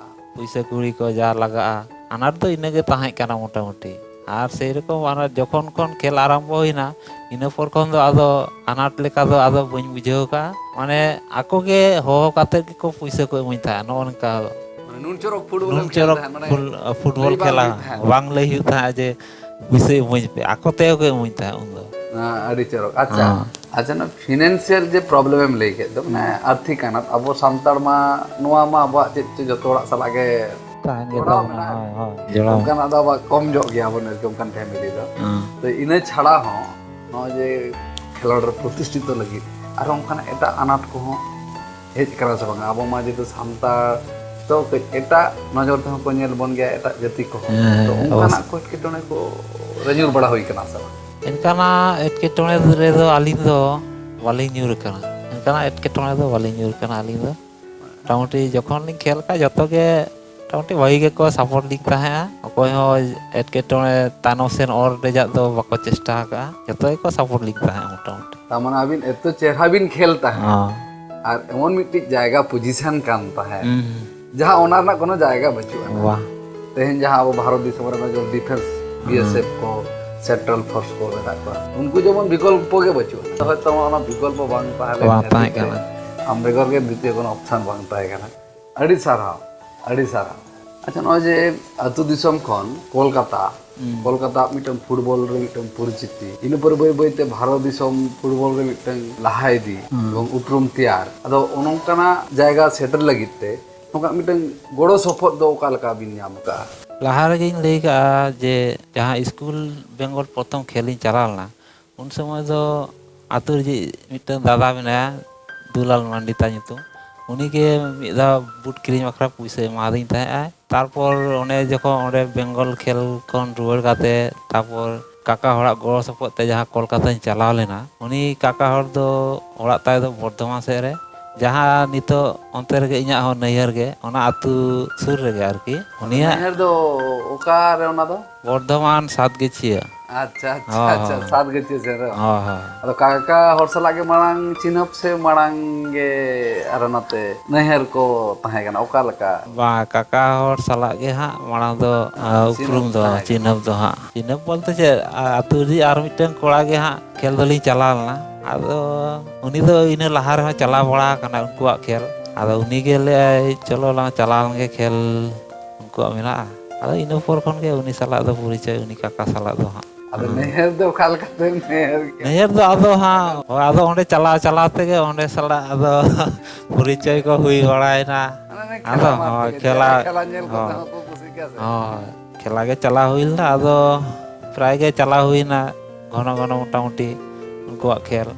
ᱯᱩᱭᱥᱟᱹ ᱠᱩᱲᱤ ᱠᱚ ᱡᱟ ᱞᱟᱜᱟᱜᱼᱟ, ᱟᱱᱟᱴ ᱫᱚ ᱤᱱᱟᱹᱜᱮ ᱛᱟᱦᱮᱸ ᱠᱟᱱᱟ ᱢᱚᱴᱟᱢᱩᱴᱤ᱾ ᱟᱨ ᱥᱮᱭ ᱨᱚᱠᱚᱢ ᱟᱱᱟᱴ ᱡᱚᱠᱷᱚᱱ ᱠᱷᱚᱱ ᱠᱷᱮᱞ ᱟᱨᱟᱢᱵᱚ ᱦᱩᱭᱱᱟ, ᱤᱱᱟᱹ ᱯᱚᱨ ᱠᱷᱚᱱ ᱫᱚ ᱟᱫᱚ ᱟᱱᱟᱴ ᱞᱮᱠᱟ ᱫᱚ ᱟᱫᱚ ᱵᱟᱹᱧ ᱵᱩᱡᱷᱟᱹᱣ ᱠᱟᱜᱼᱟ᱾ ᱢᱟᱱᱮ ᱟᱠᱚ ᱜᱮ ᱦᱚᱦᱚ ᱠᱟᱛᱮ ᱜᱮᱠᱚ ᱯᱩᱭᱥᱟᱹ ᱠᱚ ᱤᱢᱟᱹᱧ ᱛᱟᱦᱮᱸᱫ, ᱱᱚᱜᱼᱚ ᱱᱚᱝᱠᱟ᱾ ᱢᱟᱱᱮ ᱱᱩᱱ ᱪᱚᱨᱚᱠ ᱯᱷᱩᱴᱵᱚᱞ ᱱᱩᱱ ᱮᱢ ᱠᱷᱮᱞ ᱪᱚᱨᱚᱠ ᱛᱟᱦᱮᱸᱫ, ᱢᱟᱱᱮ ᱯᱷᱩᱞ- ᱯᱷᱩᱴᱵᱚᱞ ᱞᱟᱹᱭ ᱵᱟᱝ ᱠᱷᱮᱞᱟ ᱦᱩᱭᱩᱜ ᱛᱟᱦᱮᱸᱫ᱾ ᱵᱟᱝ ᱞᱟᱹᱭ ᱦᱩᱭᱩᱜ ᱛᱟᱦᱮᱸᱫ ᱡᱮ ᱯᱩᱭᱥᱟᱹ ᱤᱢᱟᱹᱧ ᱯᱮ, ᱟᱠᱚ ᱛᱮᱜᱮ ᱠᱚ ᱤᱢᱟᱹᱧ ᱛᱟᱦᱮᱸᱫ ᱩᱱᱫᱚ᱾ ᱦᱮᱸ, ᱟᱹᱰᱤ ᱪᱚᱨᱚᱠ᱾ ᱟᱪᱪᱷᱟ, ᱦᱮᱸ᱾ ᱟᱪᱪᱷᱟ, ᱱᱚᱣᱟ ᱯᱷᱤᱱᱟᱱᱥᱤᱭᱟᱞ ᱡᱮ ᱯᱨᱚᱵᱞᱮᱢ ᱮᱢ ᱞᱟᱹᱭ ᱠᱮᱫ ᱫᱚ, ᱢᱟᱱᱮ ᱟᱨᱛᱷᱤᱠ ᱟᱱᱟᱴ, ᱟᱵᱚ ᱥᱟᱱᱛᱟᱲ ᱢᱟ ᱱᱚᱣᱟ ᱢᱟ ᱟᱵᱚᱣᱟᱜ ᱪᱮᱫ ᱪᱚ ᱡᱚᱛᱚ ᱦᱚᱲᱟᱜ ᱥᱟᱞᱟᱜ ᱜᱮ ᱛᱟᱦᱮᱱ ᱜᱮ ᱡᱚᱲᱟᱣ ᱛᱟᱵᱚᱱᱟ, ᱢᱮᱱᱟᱜᱼᱟ᱾ ᱦᱳᱭ, ᱦᱳᱭ, ᱡᱚᱲᱟᱣ᱾ ᱚᱱᱠᱟᱱᱟᱜ ᱫᱚ ᱟᱵᱚᱣᱟᱜ ᱠᱚᱢ ᱧᱚᱜ ᱜᱮᱭᱟ ᱵᱚᱱ ᱟᱨᱠᱤ ᱚᱱᱠᱟᱱ ᱯᱷᱮᱢᱮᱞᱤ ᱫᱚ᱾ ᱦᱮᱸ᱾ ᱛᱚ ᱤᱱᱟᱹ ᱪᱷᱟᱲᱟ ᱦᱚᱸ ᱱᱚᱜᱼᱚᱭ ᱡᱮ ᱠᱷᱮᱞᱳᱰ ᱨᱮ ᱯᱨᱚᱛᱤᱥᱴᱷᱤᱛᱚ ᱞᱟᱹᱜᱤᱫ ᱟᱨᱦᱚᱸ ᱚᱱᱠᱟᱱᱟᱜ ᱮᱴᱟᱜ ᱟᱱᱟᱴ ᱠᱚᱦᱚᱸ ᱦᱮᱡ ᱠᱟᱱᱟ ᱥᱮ ᱵᱟᱝ? ᱟᱵᱚ ᱢᱟ ᱡᱮᱦᱮᱛᱩ ᱥᱟᱱᱛᱟᱲ ᱛᱚ ᱠᱟᱹᱡ ᱮᱴᱟᱜ ᱱᱚᱡᱚᱨ ᱛᱮᱦᱚᱸ ᱠᱚ ᱧᱮᱞ ᱵᱚᱱ ᱜᱮᱭᱟ ᱮᱴᱟᱜ ᱡᱟᱹᱛᱤ ᱠᱚᱦᱚᱸ᱾ ᱦᱮᱸ, ᱦᱮᱸ, ᱛᱚ ᱚᱵᱚᱥᱥᱳᱭ᱾ ᱚᱱᱠᱟᱱᱟᱜ ᱠᱚ ᱮᱴᱠᱮᱴᱚᱬᱮ ᱠᱚ ᱨᱮ ᱧᱩᱨ ᱵᱟᱲᱟ ᱦᱩᱭ ᱠᱟᱱᱟ ᱥᱮ ᱵᱟᱝ? ᱚᱱᱠᱟᱱᱟᱜ ᱮᱴᱠᱮᱴᱚᱬᱮ ᱨᱮᱫᱚ ᱟᱹᱞᱤᱧ ᱫᱚ ᱵᱟᱹᱞᱤᱧ ᱧᱩᱨ ᱟᱠᱟᱱᱟ᱾ ᱚᱱᱠᱟᱱᱟᱜ ᱮᱴᱠᱮᱴᱚᱬᱮ ᱫᱚ ᱵᱟᱹᱞᱤᱧ ᱧᱩᱨ ᱟᱠᱟᱱᱟ ᱟᱹᱞᱤᱧ ᱫᱚ᱾ ᱢᱚᱴᱟᱢᱩᱴᱤ ᱡᱚᱠᱷᱚᱱ ᱞᱤᱧ ᱠᱷᱮᱞ ᱠᱟᱜᱼᱟ, ᱡᱚᱛᱚ ᱜᱮ ᱢᱚᱴᱟᱢᱩᱴᱤ ᱵᱷᱟᱹᱜᱤ ᱜᱮᱠᱚ ᱥᱟᱯᱳᱨᱴ ᱞᱤᱧ ᱛᱟᱦᱮᱸᱜᱼᱟ᱾ ᱚᱠᱚᱭ ᱦᱚᱸ ᱮᱴᱠᱮᱴᱚᱬᱮ ᱛᱟᱭᱱᱚᱢ ᱥᱮᱱ ᱚᱨ ᱨᱮᱭᱟᱜ ᱫᱚ ᱵᱟᱠᱚ ᱪᱮᱥᱴᱟ ᱟᱠᱟᱜᱼᱟ, ᱡᱚᱛᱚ ᱜᱮᱠᱚ ᱥᱟᱯᱳᱨᱴ ᱞᱤᱧ ᱛᱟᱦᱮᱸᱜᱼᱟ ᱢᱚᱴᱟᱢᱩᱴᱤ᱾ ᱛᱟᱨ ᱢᱟᱱᱮ ᱟᱹᱵᱤᱱ ᱮᱛᱚ ᱪᱮᱦᱨᱟ ᱵᱤᱱ ᱠᱷᱮᱞ ᱛᱟᱦᱮᱸᱫ, ᱦᱚᱸ᱾ ᱟᱨ ᱮᱢᱚᱱ ᱢᱤᱫᱴᱤᱡ ᱡᱟᱭᱜᱟ ᱯᱚᱡᱤᱥᱚᱱ ᱠᱟᱱ ᱛᱟᱦᱮᱸᱫ, ᱦᱩᱸ, ᱦᱩᱸ᱾ ᱡᱟᱦᱟᱸ ᱚᱱᱟ ᱨᱮᱱᱟᱜ ᱠᱳᱱᱳ ᱡᱟᱭᱜᱟ ᱵᱟᱹᱪᱩᱜ ᱟᱱᱟ᱾ ᱵᱟᱦ᱾ ᱛᱮᱦᱮᱧ ᱡᱟᱦᱟᱸ ᱟᱵᱚ ᱵᱷᱟᱨᱚᱛ ᱫᱤᱥᱚᱢ ᱨᱮ ᱡᱮᱢᱚᱱ ᱰᱤᱯᱷᱮᱱᱥ, ᱵᱤ ᱮᱥ ᱮᱯᱷ ᱠᱚ, ᱥᱮᱱᱴᱨᱟᱞ ᱯᱷᱳᱨᱥ ᱠᱚ ᱢᱮᱱᱟᱜ ᱠᱚᱣᱟ, ᱩᱱᱠᱩ ᱡᱮᱢᱚᱱ ᱵᱤᱠᱚᱞᱯᱚ ᱜᱮ ᱵᱟᱹᱪᱩᱜ ᱟᱱᱟ᱾ ᱦᱚᱭᱛᱚ ᱚᱱᱟ ᱵᱤᱠᱚᱞᱯᱚ ᱵᱟᱝ ᱛᱟᱦᱮᱸ ᱞᱮᱱ ᱵᱟᱝ ᱠᱷᱟᱹᱛᱤᱨ ᱛᱟᱦᱮᱸ ᱛᱮ ᱠᱟᱱᱟ᱾ ᱟᱢ ᱵᱮᱜᱚᱨ ᱜᱮ ᱫᱤᱛᱤᱭᱚ ᱠᱳᱱᱳ ᱚᱯᱥᱚᱱ ᱵᱟᱝ ᱛᱟᱦᱮᱸ ᱠᱟᱱᱟ᱾ ᱟᱹᱰᱤ ᱥᱟᱨᱦᱟᱣ, ᱟᱹᱰᱤ ᱥᱟᱨᱦᱟᱣ᱾ ᱟᱪᱪᱷᱟ, ᱱᱚᱜᱼᱚᱭ ᱡᱮ ᱟᱹᱛᱩ ᱫᱤᱥᱚᱢ ᱠᱷᱚᱱ ᱠᱳᱞᱠᱟᱛᱟ, ᱦᱩᱸ᱾ ᱠᱳᱞᱠᱟᱛᱟ ᱢᱤᱫᱴᱟᱝ ᱯᱷᱩᱴᱵᱚᱞ ᱨᱮ ᱢᱤᱫᱴᱟᱝ ᱯᱚᱨᱤᱪᱤᱛᱤ, ᱤᱱᱟᱹ ᱯᱚᱨᱮ ᱵᱟᱹᱭ ᱵᱟᱹᱭᱛᱮ ᱵᱷᱟᱨᱚᱛ ᱫᱤᱥᱚᱢ ᱯᱷᱩᱴᱵᱚᱞ ᱨᱮ ᱢᱤᱫᱴᱟᱝ ᱞᱟᱦᱟ ᱤᱫᱤ ᱦᱩᱸ᱾ ᱮᱵᱚᱝ ᱩᱯᱨᱩᱢ ᱛᱮᱭᱟᱨ᱾ ᱟᱫᱚ ᱚᱱᱚᱝᱠᱟᱱᱟᱜ ᱡᱟᱭᱜᱟ ᱥᱮᱴᱮᱨ ᱞᱟᱹᱜᱤᱫ ᱛᱮ ᱱᱚᱝᱠᱟ ᱢᱤᱫᱴᱟᱝ ᱜᱚᱲᱚ ᱥᱚᱯᱚᱦᱚᱫ ᱫᱚ ᱚᱠᱟ ᱞᱮᱠᱟ ᱵᱤᱱ ᱧᱟᱢ ᱟᱠᱟᱫᱼᱟ? ᱞᱟᱦᱟ ᱨᱮᱜᱮᱧ ᱞᱟᱹᱭ ᱠᱟᱜᱼᱟ ᱡᱮ ᱡᱟᱦᱟᱸ ᱤᱥᱠᱩᱞ ᱵᱮᱝᱜᱚᱞ ᱯᱨᱚᱛᱷᱚᱢ ᱠᱷᱮᱞ ᱤᱧ ᱪᱟᱞᱟᱣ ᱞᱮᱱᱟ, ᱩᱱ ᱥᱚᱢᱚᱭ ᱫᱚ ᱟᱹᱛᱩ ᱨᱮ ᱢᱤᱫᱴᱟᱝ ᱫᱟᱫᱟ ᱢᱮᱱᱟᱭᱟ, ᱫᱩᱞᱟᱞ ᱢᱟᱱᱰᱤ ᱛᱟᱭ ᱧᱩᱛᱩᱢ᱾ ᱩᱱᱤᱜᱮ ᱢᱤᱫ ᱫᱷᱟᱣ ᱵᱩᱴ ᱠᱤᱨᱤᱧ ᱵᱟᱠᱷᱨᱟ ᱯᱩᱭᱥᱟᱹᱭ ᱮᱢᱟᱫᱤᱧ ᱛᱟᱦᱮᱸᱜᱼᱟᱭ᱾ ᱛᱟᱨᱯᱚᱨ ᱚᱱᱮ ᱡᱚᱠᱷᱚᱱ ᱚᱸᱰᱮ ᱵᱮᱝᱜᱚᱞ ᱠᱷᱮᱞ ᱠᱷᱚᱱ ᱨᱩᱣᱟᱹᱲ ᱠᱟᱛᱮ, ᱛᱟᱨᱯᱚᱨ ᱠᱟᱠᱟ ᱦᱚᱲᱟᱜ ᱜᱚᱲᱚ ᱥᱚᱯᱚᱦᱚᱫ ᱛᱮ ᱡᱟᱦᱟᱸ ᱠᱳᱞᱠᱟᱛᱟᱧ ᱪᱟᱞᱟᱣ ᱞᱮᱱᱟ, ᱩᱱᱤ ᱠᱟᱠᱟ ᱦᱚᱲ ᱫᱚ ᱚᱲᱟᱜ ᱛᱟᱭ ᱫᱚ ᱵᱚᱨᱫᱷᱚᱢᱟᱱ ᱥᱮᱫ ᱨᱮ, ᱡᱟᱦᱟᱸ ᱱᱤᱛᱚᱜ ᱚᱱᱛᱮ ᱨᱮᱜᱮ ᱤᱧᱟᱹᱜ ᱦᱚᱸ ᱱᱟᱹᱭᱦᱟᱹᱨ ᱜᱮ, ᱚᱱᱟ ᱟᱹᱛᱩ ᱥᱩᱨ ᱨᱮᱜᱮ ᱟᱨᱠᱤ᱾ ᱩᱱᱤᱭᱟᱜ ᱱᱟᱹᱭᱦᱟᱹᱨ ᱫᱚ ᱚᱠᱟᱨᱮ ᱚᱱᱟ ᱫᱚ? ᱵᱚᱨᱫᱷᱚᱢᱟᱱ ᱥᱟᱛᱜᱟᱹᱪᱷᱤᱭᱟᱹ᱾ ᱟᱪᱪᱷᱟ, ᱟᱪᱪᱷᱟ, ᱦᱳᱭ, ᱟᱪᱪᱷᱟ, ᱦᱳᱭ᱾ ᱥᱟᱛᱜᱟᱹᱪᱷᱤᱭᱟᱹ ᱥᱮᱱ ᱨᱮ᱾ ᱦᱳᱭ, ᱦᱳᱭ᱾ ᱟᱫᱚ ᱠᱟᱠᱟ ᱦᱚᱲ ᱥᱟᱞᱟᱜ ᱜᱮ ᱢᱟᱲᱟᱝ ᱪᱤᱱᱦᱟᱹᱯ ᱥᱮ ᱢᱟᱲᱟᱝ ᱜᱮ ᱟᱨᱚ ᱱᱟᱛᱮ ᱱᱟᱹᱭᱦᱟᱹᱨ ᱠᱚ ᱛᱟᱦᱮᱸ ᱠᱟᱱᱟ? ᱚᱠᱟ ᱞᱮᱠᱟ? ᱵᱟᱝ, ᱠᱟᱠᱟ ᱦᱚᱲ ᱥᱟᱞᱟᱜ ᱜᱮ ᱦᱟᱸᱜ ᱢᱟᱲᱟᱝ ᱫᱚ, ᱟᱨ, ᱟᱸ, ᱩᱯᱨᱩᱢ ᱪᱤᱱᱦᱟᱹᱯ ᱫᱚ, ᱛᱟᱦᱮᱸ ᱠᱟᱱᱟ᱾ ᱪᱤᱱᱦᱟᱹᱯ ᱫᱚ ᱦᱟᱸᱜ᱾ ᱪᱤᱱᱦᱟᱹᱯ ᱵᱚᱞᱛᱮ ᱪᱮᱫ, ᱟ-, ᱟᱹᱛᱩ ᱨᱤᱱᱤᱡ ᱟᱨ ᱢᱤᱫᱴᱟᱝ ᱠᱚᱲᱟ ᱜᱮ ᱦᱟᱸᱜ ᱠᱷᱮᱞ ᱫᱚᱞᱤᱧ ᱪᱟᱞᱟᱣ ᱞᱮᱱᱟ᱾ ᱟᱫᱚ ᱩᱱᱤ ᱫᱚ ᱤᱱᱟᱹ ᱞᱟᱦᱟ ᱨᱮᱦᱚᱸ ᱪᱟᱞᱟᱣ ᱵᱟᱲᱟ ᱟᱠᱟᱱᱟ ᱩᱱᱠᱩᱣᱟᱜ ᱠᱷᱮᱞ᱾ ᱟᱫᱚ ᱩᱱᱤ ᱜᱮ ᱞᱟᱹᱭᱟᱭ, "ᱪᱚᱞᱚ ᱞᱟᱝ ᱪᱟᱞᱟᱣ ᱞᱮᱱ ᱜᱮ ᱠᱷᱮᱞ ᱩᱱᱠᱩᱣᱟᱜ ᱢᱮᱱᱟᱜᱼᱟ᱾" ᱟᱫᱚ ᱤᱱᱟᱹ ᱯᱚᱨ ᱠᱷᱚᱱ ᱜᱮ ᱩᱱᱤ ᱥᱟᱞᱟᱜ ᱫᱚ ᱯᱚᱨᱤᱪᱚᱭ, ᱩᱱᱤ ᱠᱟᱠᱟ ᱥᱟᱞᱟᱜ ᱫᱚ ᱦᱟᱸᱜ᱾ ᱟᱫᱚ ᱦᱮᱸ᱾ ᱱᱟᱹᱭᱦᱟᱹᱨ ᱫᱚ ᱚᱠᱟ ᱞᱮᱠᱟᱛᱮ ᱱᱟᱹᱭᱦᱟᱹᱨ ᱠᱮᱫᱟ? ᱱᱟᱹᱭᱦᱟᱹᱨ ᱫᱚ ᱟᱫᱚ ᱦᱟᱸᱜ, ᱟᱫᱚ ᱚᱸᱰᱮ ᱪᱟᱞᱟᱣ ᱪᱟᱞᱟᱣ ᱛᱮᱜᱮ ᱚᱸᱰᱮ ᱥᱟᱞᱟᱜ ᱟᱫᱚ ᱯᱚᱨᱤᱪᱚᱭ ᱠᱚ ᱦᱩᱭ ᱵᱟᱲᱟᱭᱮᱱᱟ᱾ ᱢᱟᱱᱮ ᱟᱫᱚ ᱠᱷᱮᱞᱟ ᱢᱟᱴᱷ ᱦᱳᱭ, ᱛᱮᱜᱮ, ᱠᱷᱮᱞᱟ, ᱡᱟᱭᱜᱟ ᱠᱷᱮᱞᱟ ᱧᱮᱞ ᱠᱟᱛᱮ ᱦᱳᱭ, ᱦᱚᱸᱠᱚ ᱠᱩᱥᱤᱜ ᱜᱮᱭᱟ ᱥᱮ? ᱦᱳᱭ, ᱠᱷᱮᱞᱟ ᱜᱮ ᱪᱟᱞᱟᱣ ᱦᱩᱭ ᱞᱮᱱᱟ᱾ ᱟᱫᱚ ᱯᱨᱟᱭ ᱜᱮ ᱪᱟᱞᱟᱣ ᱦᱩᱭᱱᱟ ᱜᱷᱚᱱᱚ ᱜᱷᱚᱱᱚ ᱢᱚᱴᱟᱢᱩᱴᱤ ᱩᱱᱠᱩᱣᱟᱜ ᱠᱷᱮᱞ᱾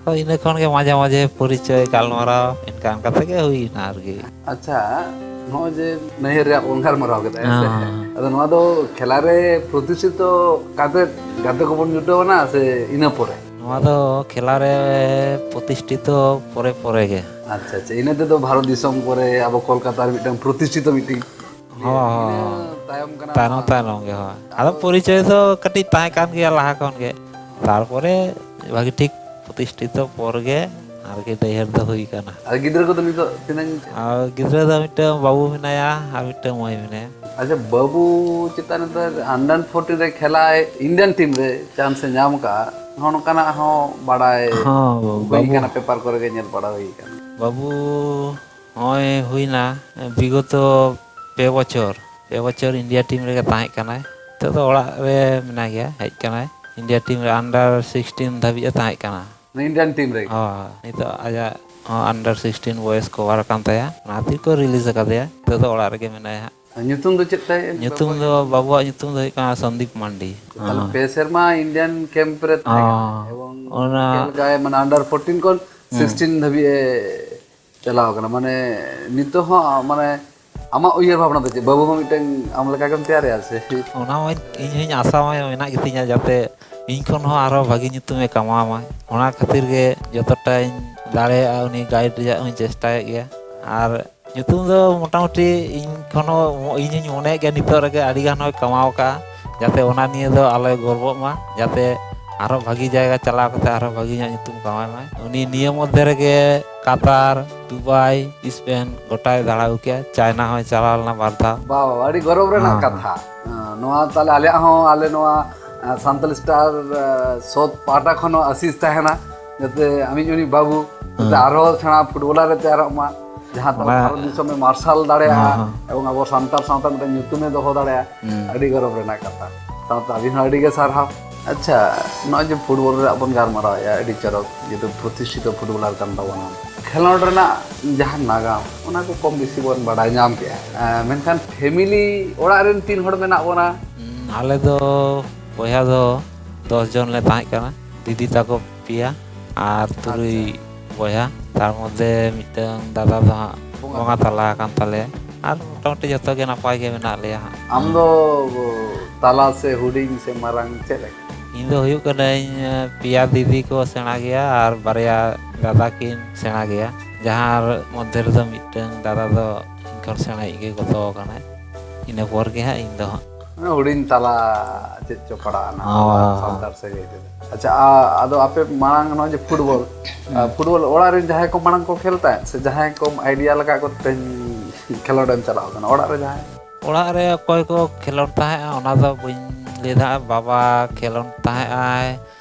ᱟᱫᱚ ᱤᱱᱟᱹ ᱠᱷᱚᱱ ᱜᱮ ᱢᱟᱡᱷᱮ ᱢᱟᱡᱷᱮ ᱯᱚᱨᱤᱪᱚᱭ, ᱜᱟᱞᱢᱟᱨᱟᱣ ᱤᱱᱠᱟ ᱤᱱᱠᱟ ᱛᱮᱜᱮ ᱦᱩᱭᱱᱟ ᱟᱨᱠᱤ᱾ ᱟᱪᱪᱷᱟ, ᱱᱚᱜᱼᱚᱭ ᱡᱮ ᱱᱟᱹᱭᱦᱟᱹᱨ ᱨᱮᱭᱟᱜ ᱵᱚᱱ ᱜᱟᱞᱢᱟᱨᱟᱣ ᱠᱮᱫᱟ, ᱦᱮᱸ ᱥᱮ? ᱦᱮᱸ᱾ ᱟᱫᱚ ᱱᱚᱣᱟ ᱫᱚ ᱠᱷᱮᱞᱟ ᱨᱮ ᱯᱨᱚᱛᱤᱥᱴᱷᱤᱛᱚ ᱠᱟᱛᱮ ᱜᱟᱛᱮ ᱠᱚᱵᱚᱱ ᱡᱩᱴᱟᱹᱣ ᱮᱱᱟ ᱥᱮ ᱤᱱᱟᱹ ᱯᱚᱨᱮ? ᱱᱚᱣᱟ ᱫᱚ ᱠᱷᱮᱞᱟ ᱨᱮ ᱯᱨᱚᱛᱤᱥᱴᱷᱤᱛᱚ ᱯᱚᱨᱮ ᱯᱚᱨᱮ ᱜᱮ᱾ ᱟᱪᱪᱷᱟ, ᱟᱪᱪᱷᱟ, ᱤᱱᱟᱹ ᱛᱮᱫᱚ ᱵᱷᱟᱨᱚᱛ ᱫᱤᱥᱚᱢ ᱠᱚᱨᱮ ᱟᱵᱚ ᱠᱳᱞᱠᱟᱛᱟ ᱨᱮ ᱢᱤᱫᱴᱟᱝ ᱯᱨᱚᱛᱤᱥᱴᱷᱤᱛᱚ ᱢᱤᱫᱴᱤᱝ ᱦᱚᱸ, ᱤᱭᱟᱹ, ᱤᱱᱟᱹ ᱦᱚᱸ᱾ ᱛᱟᱭᱚᱢ ᱠᱟᱱᱟ ᱛᱟᱭᱱᱚᱢ, ᱱᱚᱣᱟ᱾ ᱛᱟᱭᱱᱚᱢ ᱜᱮ, ᱦᱳᱭ᱾ ᱟᱫᱚ ᱟᱫᱚ ᱯᱚᱨᱤᱪᱚᱭ ᱫᱚ ᱠᱟᱹᱴᱤᱡ ᱛᱟᱦᱮᱸ ᱠᱟᱱ ᱜᱮᱭᱟ ᱞᱟᱦᱟ ᱠᱷᱚᱱ ᱜᱮ᱾ ᱛᱟᱨᱯᱚᱨᱮ ᱵᱷᱟᱜᱮ ᱴᱷᱤᱠ ᱯᱨᱚᱛᱤᱥᱴᱷᱤᱛᱚ ᱯᱚᱨ ᱜᱮ ᱟᱨᱠᱤ ᱱᱟᱹᱭᱦᱟᱹᱨ ᱫᱚ ᱦᱩᱭ ᱠᱟᱱᱟ᱾ ᱟᱨ ᱜᱤᱫᱽᱨᱟᱹ ᱠᱚᱫᱚ ᱱᱤᱛᱚᱜ ᱛᱤᱱᱟᱹᱝ? ᱟᱨ ᱜᱤᱫᱽᱨᱟᱹ ᱫᱚ ᱢᱤᱫᱴᱟᱝ ᱵᱟᱹᱵᱩ ᱢᱮᱱᱟᱭᱟ ᱟᱨ ᱢᱤᱫᱴᱟᱝ ᱢᱟᱹᱭ ᱢᱮᱱᱟᱭᱟ᱾ ᱟᱪᱪᱷᱟ, ᱵᱟᱹᱵᱩ ᱪᱮᱛᱟᱱ ᱨᱮᱫᱚ under fourteen ᱨᱮ ᱠᱷᱮᱞᱟᱭ, Indian team ᱨᱮ chance ᱮ ᱧᱟᱢ ᱠᱟᱜᱼᱟ, ᱱᱚᱜᱼᱚ ᱱᱚᱝᱠᱟᱱᱟᱜ ᱦᱚᱸ ᱵᱟᱲᱟᱭ ᱦᱚᱸ, ᱦᱩᱭ ᱵᱟᱹᱵᱩ᱾ ᱠᱟᱱᱟ, paper ᱠᱚᱨᱮ ᱜᱮ ᱧᱮᱞ ᱵᱟᱲᱟ ᱦᱩᱭ ᱠᱟᱱᱟ᱾ ᱵᱟᱹᱵᱩ ᱱᱚᱜᱼᱚᱭ ᱦᱩᱭᱱᱟ ᱵᱤᱜᱚᱛᱚ ᱯᱮ ᱵᱚᱪᱷᱚᱨ, ᱯᱮ ᱵᱚᱪᱷᱚᱨ India team ᱨᱮᱜᱮ ᱛᱟᱦᱮᱸ ᱠᱟᱱᱟᱭ᱾ ᱱᱤᱛᱚᱜ ᱫᱚ ᱚᱲᱟᱜ ᱨᱮ ᱢᱮᱱᱟᱭ ᱜᱮᱭᱟ, ᱦᱮᱡ ᱠᱟᱱᱟᱭ᱾ India team ᱨᱮ under sixteen ᱫᱷᱟᱹᱵᱤᱡ ᱮ ᱛᱟᱦᱮᱸ ᱠᱟᱱᱟ᱾ Indian team ᱨᱮᱜᱮ? ᱦᱳᱭ, ᱱᱤᱛᱚᱜ ᱟᱡᱟᱜ ᱦᱚᱸ under sixteen ᱵᱚᱭᱮᱥ ᱠᱚᱵᱷᱟᱨ ᱟᱠᱟᱱ ᱛᱟᱭᱟ, ᱚᱱᱟ ᱠᱷᱟᱹᱛᱤᱨ ᱠᱚ ᱨᱤᱞᱤᱡᱽ ᱟᱠᱟᱫᱮᱭᱟ᱾ ᱱᱤᱛᱚᱜ ᱫᱚ ᱚᱲᱟᱜ ᱨᱮᱜᱮ ᱢᱮᱱᱟᱭᱟ ᱦᱟᱸᱜ᱾ ᱧᱩᱛᱩᱢ ᱫᱚ ᱪᱮᱫ ᱛᱟᱭ? ᱧᱩᱛᱩᱢ ᱫᱚ, ᱵᱟᱹᱵᱩᱣᱟᱜ ᱧᱩᱛᱩᱢ ᱫᱚ ᱦᱩᱭᱩᱜ ᱠᱟᱱᱟ ᱥᱚᱱᱫᱤᱯ ᱢᱟᱱᱰᱤ᱾ ᱛᱟᱦᱞᱮ ᱦᱚᱸ᱾ ᱯᱮ ᱥᱮᱨᱢᱟ ᱤᱱᱰᱤᱭᱟᱱ ᱠᱮᱢᱯ ᱨᱮ ᱛᱟᱦᱮᱸ ᱠᱟᱱᱟ᱾ ᱦᱚᱸ᱾ ᱮᱵᱚᱝ ᱚᱱᱟ ᱪᱮᱫ ᱞᱮᱠᱟᱭ, ᱢᱟᱱᱮ, under fourteen ᱠᱷᱚᱱ ᱦᱩᱸ᱾ sixteen ᱫᱷᱟᱹᱵᱤᱡ ᱮ ᱪᱟᱞᱟᱣ ᱠᱟᱱᱟ᱾ ᱢᱟᱱᱮ, ᱱᱤᱛᱚᱜ ᱦᱚᱸ, ᱢᱟᱱᱮ, ᱟᱢᱟᱜ ᱩᱭᱦᱟᱹᱨ ᱵᱷᱟᱵᱽᱱᱟ ᱫᱚ ᱪᱮᱫ? ᱵᱟᱹᱵᱩ ᱦᱚᱸ ᱢᱤᱫᱴᱟᱝ ᱟᱢ ᱞᱮᱠᱟ ᱜᱮᱢ ᱛᱮᱭᱟᱨᱮᱭᱟ ᱥᱮ? ᱚᱱᱟ ᱢᱟ ᱤᱧ ᱦᱚᱸᱧ ᱟᱥᱟ ᱢᱟ ᱢᱮᱱᱟᱜ ᱜᱮᱛᱤᱧᱟ, ᱡᱟᱛᱮ ᱤᱧ ᱠᱷᱚᱱ ᱦᱚᱸ ᱟᱨᱦᱚᱸ ᱵᱷᱟᱹᱜᱤ ᱧᱩᱛᱩᱢᱮ ᱠᱟᱢᱟᱣ ᱢᱟ᱾ ᱚᱱᱟ ᱠᱷᱟᱹᱛᱤᱨ ᱜᱮ ᱡᱚᱛᱚᱴᱟᱧ ᱫᱟᱲᱮᱭᱟᱜᱼᱟ, ᱩᱱᱤ ᱜᱟᱭᱤᱰ ᱨᱮᱭᱟᱜ ᱦᱚᱸᱧ ᱪᱮᱥᱴᱟᱭᱮᱫ ᱜᱮᱭᱟ᱾ ᱟᱨ ᱧᱩᱛᱩᱢ ᱫᱚ ᱢᱚᱴᱟᱢᱩᱴᱤ ᱤᱧ ᱠᱷᱚᱱ ᱦᱚᱸ, ᱤᱧ ᱦᱚᱸᱧ ᱢᱚᱱᱮᱭᱮᱫ ᱜᱮᱭᱟ ᱱᱤᱛᱚᱜ ᱨᱮᱜᱮ ᱟᱹᱰᱤ ᱜᱟᱱ ᱦᱚᱸᱭ ᱠᱟᱢᱟᱣ ᱠᱟᱜᱼᱟ, ᱡᱟᱛᱮ ᱚᱱᱟ ᱱᱤᱭᱮ ᱫᱚ ᱟᱞᱮ ᱜᱚᱨᱵᱚᱜ ᱢᱟ, ᱡᱟᱛᱮ ᱟᱨᱦᱚᱸ ᱵᱷᱟᱹᱜᱤ ᱡᱟᱭᱜᱟ ᱪᱟᱞᱟᱣ ᱠᱟᱛᱮ ᱟᱨᱦᱚᱸ ᱵᱷᱟᱹᱜᱤ ᱧᱚᱜ ᱧᱩᱛᱩᱢ ᱠᱟᱢᱟᱣ ᱢᱟᱭ᱾ ᱩᱱᱤ ᱱᱤᱭᱟᱹ ᱢᱚᱫᱽᱫᱷᱮ ᱨᱮᱜᱮ ᱠᱟᱛᱟᱨ, ᱫᱩᱵᱟᱭ, ᱥᱯᱮᱱ ᱜᱚᱴᱟᱭ ᱫᱟᱬᱟ ᱟᱹᱜᱩ ᱠᱮᱜᱼᱟ᱾ ᱪᱟᱭᱱᱟ ᱦᱚᱸᱭ ᱪᱟᱞᱟᱣ ᱞᱮᱱᱟ ᱵᱟᱨ ᱫᱷᱟᱣ᱾ ᱵᱟ, ᱵᱟ, ᱟᱹᱰᱤ ᱜᱚᱨᱚᱵᱽ ᱨᱮᱱᱟᱜ ᱦᱮᱸ, ᱠᱟᱛᱷᱟ᱾ ᱦᱮᱸ᱾ ᱱᱚᱣᱟ ᱛᱟᱦᱞᱮ ᱟᱞᱮᱭᱟᱜ ᱦᱚᱸ, ᱟᱞᱮ ᱱᱚᱣᱟ, ᱟᱸ, ᱥᱟᱱᱛᱟᱞᱤ ᱥᱴᱟᱨ, ᱟᱸ, ᱥᱚᱛ ᱯᱟᱦᱴᱟ ᱠᱷᱚᱱ ᱦᱚᱸ ᱟᱥᱤᱥ ᱛᱟᱦᱮᱱᱟ, ᱡᱟᱛᱮ ᱟᱢᱤᱡ ᱩᱱᱤ ᱵᱟᱹᱵᱩ ᱡᱟᱛᱮ ᱦᱮᱸ᱾ ᱟᱨᱦᱚᱸ ᱥᱮᱬᱟ ᱯᱷᱩᱴᱵᱚᱞᱟᱨ ᱮ ᱛᱮᱭᱟᱨᱚᱜ ᱢᱟ, ᱡᱟᱦᱟᱸ ᱫᱚ ᱚᱱᱟ ᱵᱷᱟᱨᱚᱛ ᱫᱤᱥᱚᱢᱮ ᱢᱟᱨᱥᱟᱞ ᱫᱟᱲᱮᱭᱟᱜᱼᱟ ᱦᱮᱸ, ᱦᱮᱸ᱾ ᱮᱵᱚᱝ ᱟᱵᱚ ᱥᱟᱱᱛᱟᱲ ᱥᱟᱶᱛᱟ ᱢᱤᱫᱴᱟᱝ ᱧᱩᱛᱩᱢᱮ ᱫᱚᱦᱚ ᱫᱟᱲᱮᱭᱟᱜᱼᱟ᱾ ᱦᱩᱸ᱾ ᱟᱹᱰᱤ ᱜᱚᱨᱚᱵᱽ ᱨᱮᱱᱟᱜ ᱠᱟᱛᱷᱟ᱾ ᱥᱟᱶᱛᱮ ᱟᱹᱵᱤᱱ ᱦᱚᱸ ᱟᱹᱰᱤ ᱜᱮ ᱥᱟᱨᱦᱟᱣ᱾ ᱟᱪᱪᱷᱟ, ᱱᱚᱜᱼᱚᱭ ᱡᱮ ᱯᱷᱩᱴᱵᱚᱞ ᱨᱮᱭᱟᱜ ᱵᱚᱱ ᱜᱟᱞᱢᱟᱨᱟᱣᱮᱫᱼᱟ, ᱟᱹᱰᱤ ᱪᱚᱨᱚᱠ, ᱡᱮᱦᱮᱛᱩ ᱯᱨᱚᱛᱤᱥᱴᱷᱤᱛᱚ ᱯᱷᱩᱴᱵᱚᱞᱟᱨ ᱠᱟᱱ ᱛᱟᱵᱚᱱᱟ᱾ ᱠᱷᱮᱞᱳᱰ ᱨᱮᱱᱟᱜ ᱡᱟᱦᱟᱸ ᱱᱟᱜᱟᱢ, ᱚᱱᱟ ᱠᱚ ᱠᱚᱢ ᱵᱮᱥᱤ ᱵᱚᱱ ᱵᱟᱰᱟᱭ ᱧᱟᱢ ᱠᱮᱜᱼᱟ᱾ ᱮᱸ, ᱢᱮᱱᱠᱷᱟᱱ ᱯᱷᱮᱢᱤᱞᱤ, ᱚᱲᱟᱜ ᱨᱮᱱ ᱛᱤᱱ ᱦᱚᱲ ᱢᱮᱱᱟᱜ ᱵᱚᱱᱟ? ᱦᱩᱸ, ᱟᱞᱮ ᱫᱚ ᱵᱚᱭᱦᱟ ᱫᱚ ᱫᱚᱥ ᱡᱚᱱ ᱞᱮ ᱛᱟᱦᱮᱸ ᱠᱟᱱᱟ, ᱫᱤᱫᱤ ᱛᱟᱠᱚ ᱯᱮᱭᱟ ᱟᱨ ᱛᱩᱨᱩᱭ ᱟᱪᱪᱷᱟ᱾ ᱵᱚᱭᱦᱟ᱾ ᱛᱟᱨ ᱢᱚᱫᱽᱫᱷᱮ ᱢᱤᱫᱴᱟᱝ ᱫᱟᱫᱟ ᱫᱚ ᱦᱟᱸᱜ ᱵᱚᱸᱜᱟ ᱵᱚᱸᱜᱟ ᱛᱟᱞᱟ ᱟᱠᱟᱱ ᱛᱟᱞᱮᱭᱟ᱾ ᱟᱨ ᱢᱚᱴᱟᱢᱩᱴᱤ ᱡᱚᱛᱚ ᱜᱮ ᱱᱟᱯᱟᱭ ᱜᱮ ᱢᱮᱱᱟᱜ ᱞᱮᱭᱟ ᱦᱟᱸᱜ᱾ ᱟᱢ ᱫᱚ ᱛᱟᱞᱟ ᱥᱮ ᱦᱩᱰᱤᱧ ᱥᱮ ᱢᱟᱨᱟᱝ ᱪᱮᱫ ᱞᱮᱠᱟ? ᱤᱧ ᱫᱚ ᱦᱩᱭᱩᱜ ᱠᱟᱹᱱᱟᱹᱧ, ᱮ, ᱯᱮᱭᱟ ᱫᱤᱫᱤ ᱠᱚ ᱥᱮᱬᱟ ᱜᱮᱭᱟ ᱟᱨ ᱵᱟᱨᱭᱟ ᱫᱟᱫᱟ ᱠᱤᱱ ᱥᱮᱬᱟ ᱜᱮᱭᱟ, ᱡᱟᱦᱟᱸ ᱢᱚᱫᱽᱫᱷᱮ ᱨᱮᱫᱚ ᱢᱤᱫᱴᱟᱝ ᱫᱟᱫᱟ ᱫᱚ ᱤᱧ ᱠᱷᱚᱱ ᱥᱮᱬᱟᱭᱤᱡ ᱜᱮ ᱜᱚᱛᱚ ᱟᱠᱟᱱᱟᱭ᱾ ᱤᱱᱟᱹ ᱯᱚᱨ ᱜᱮ ᱦᱟᱸᱜ ᱤᱧ ᱫᱚ ᱦᱟᱸᱜ᱾ ᱦᱩᱰᱤᱧ ᱛᱟᱞᱟ ᱪᱮᱫ ᱪᱚ ᱯᱟᱲᱟᱜᱼᱟ ᱱᱟᱦᱟᱜ ᱦᱳᱭ, ᱟᱵᱚᱣᱟᱜ ᱦᱳᱭ᱾ ᱥᱟᱱᱛᱟᱲ ᱥᱟᱹᱜᱟᱹᱭ ᱛᱮᱫᱚ᱾ ᱟᱪᱪᱷᱟ, ᱟ-, ᱟᱫᱚ ᱟᱯᱮ ᱢᱟᱲᱟᱝ ᱱᱚᱜᱼᱚᱭ ᱡᱮ ᱯᱷᱩᱴᱵᱚᱞ, ᱟ, ᱦᱩᱸ᱾ ᱯᱷᱩᱴᱵᱚᱞ ᱚᱲᱟᱜ ᱨᱮᱱ ᱡᱟᱦᱟᱸᱭ ᱠᱚ ᱢᱟᱲᱟᱝ ᱠᱚ ᱠᱷᱮᱞ ᱛᱟᱦᱮᱸᱫ ᱥᱮ ᱡᱟᱦᱟᱸᱭ ᱠᱚᱢ ᱟᱭᱰᱤᱭᱟ ᱞᱮᱠᱟ ᱠᱚ ᱛᱮᱦᱮᱧ ᱠᱷᱮᱞᱳᱰ ᱮᱢ ᱪᱟᱞᱟᱣ ᱠᱟᱱᱟ? ᱚᱲᱟᱜ ᱨᱮ ᱡᱟᱦᱟᱸᱭ? ᱚᱲᱟᱜ ᱨᱮ ᱚᱠᱚᱭ ᱠᱚ ᱠᱷᱮᱞᱳᱰ ᱛᱟᱦᱮᱸᱫᱼᱟ, ᱚᱱᱟ ᱫᱚ ᱵᱟᱹᱧ ᱞᱟᱹᱭ ᱫᱟᱲᱮᱭᱟᱜᱼᱟ᱾ ᱵᱟᱵᱟ ᱠᱷᱮᱞᱳᱰ ᱛᱟᱦᱮᱸᱫ ᱟᱭ,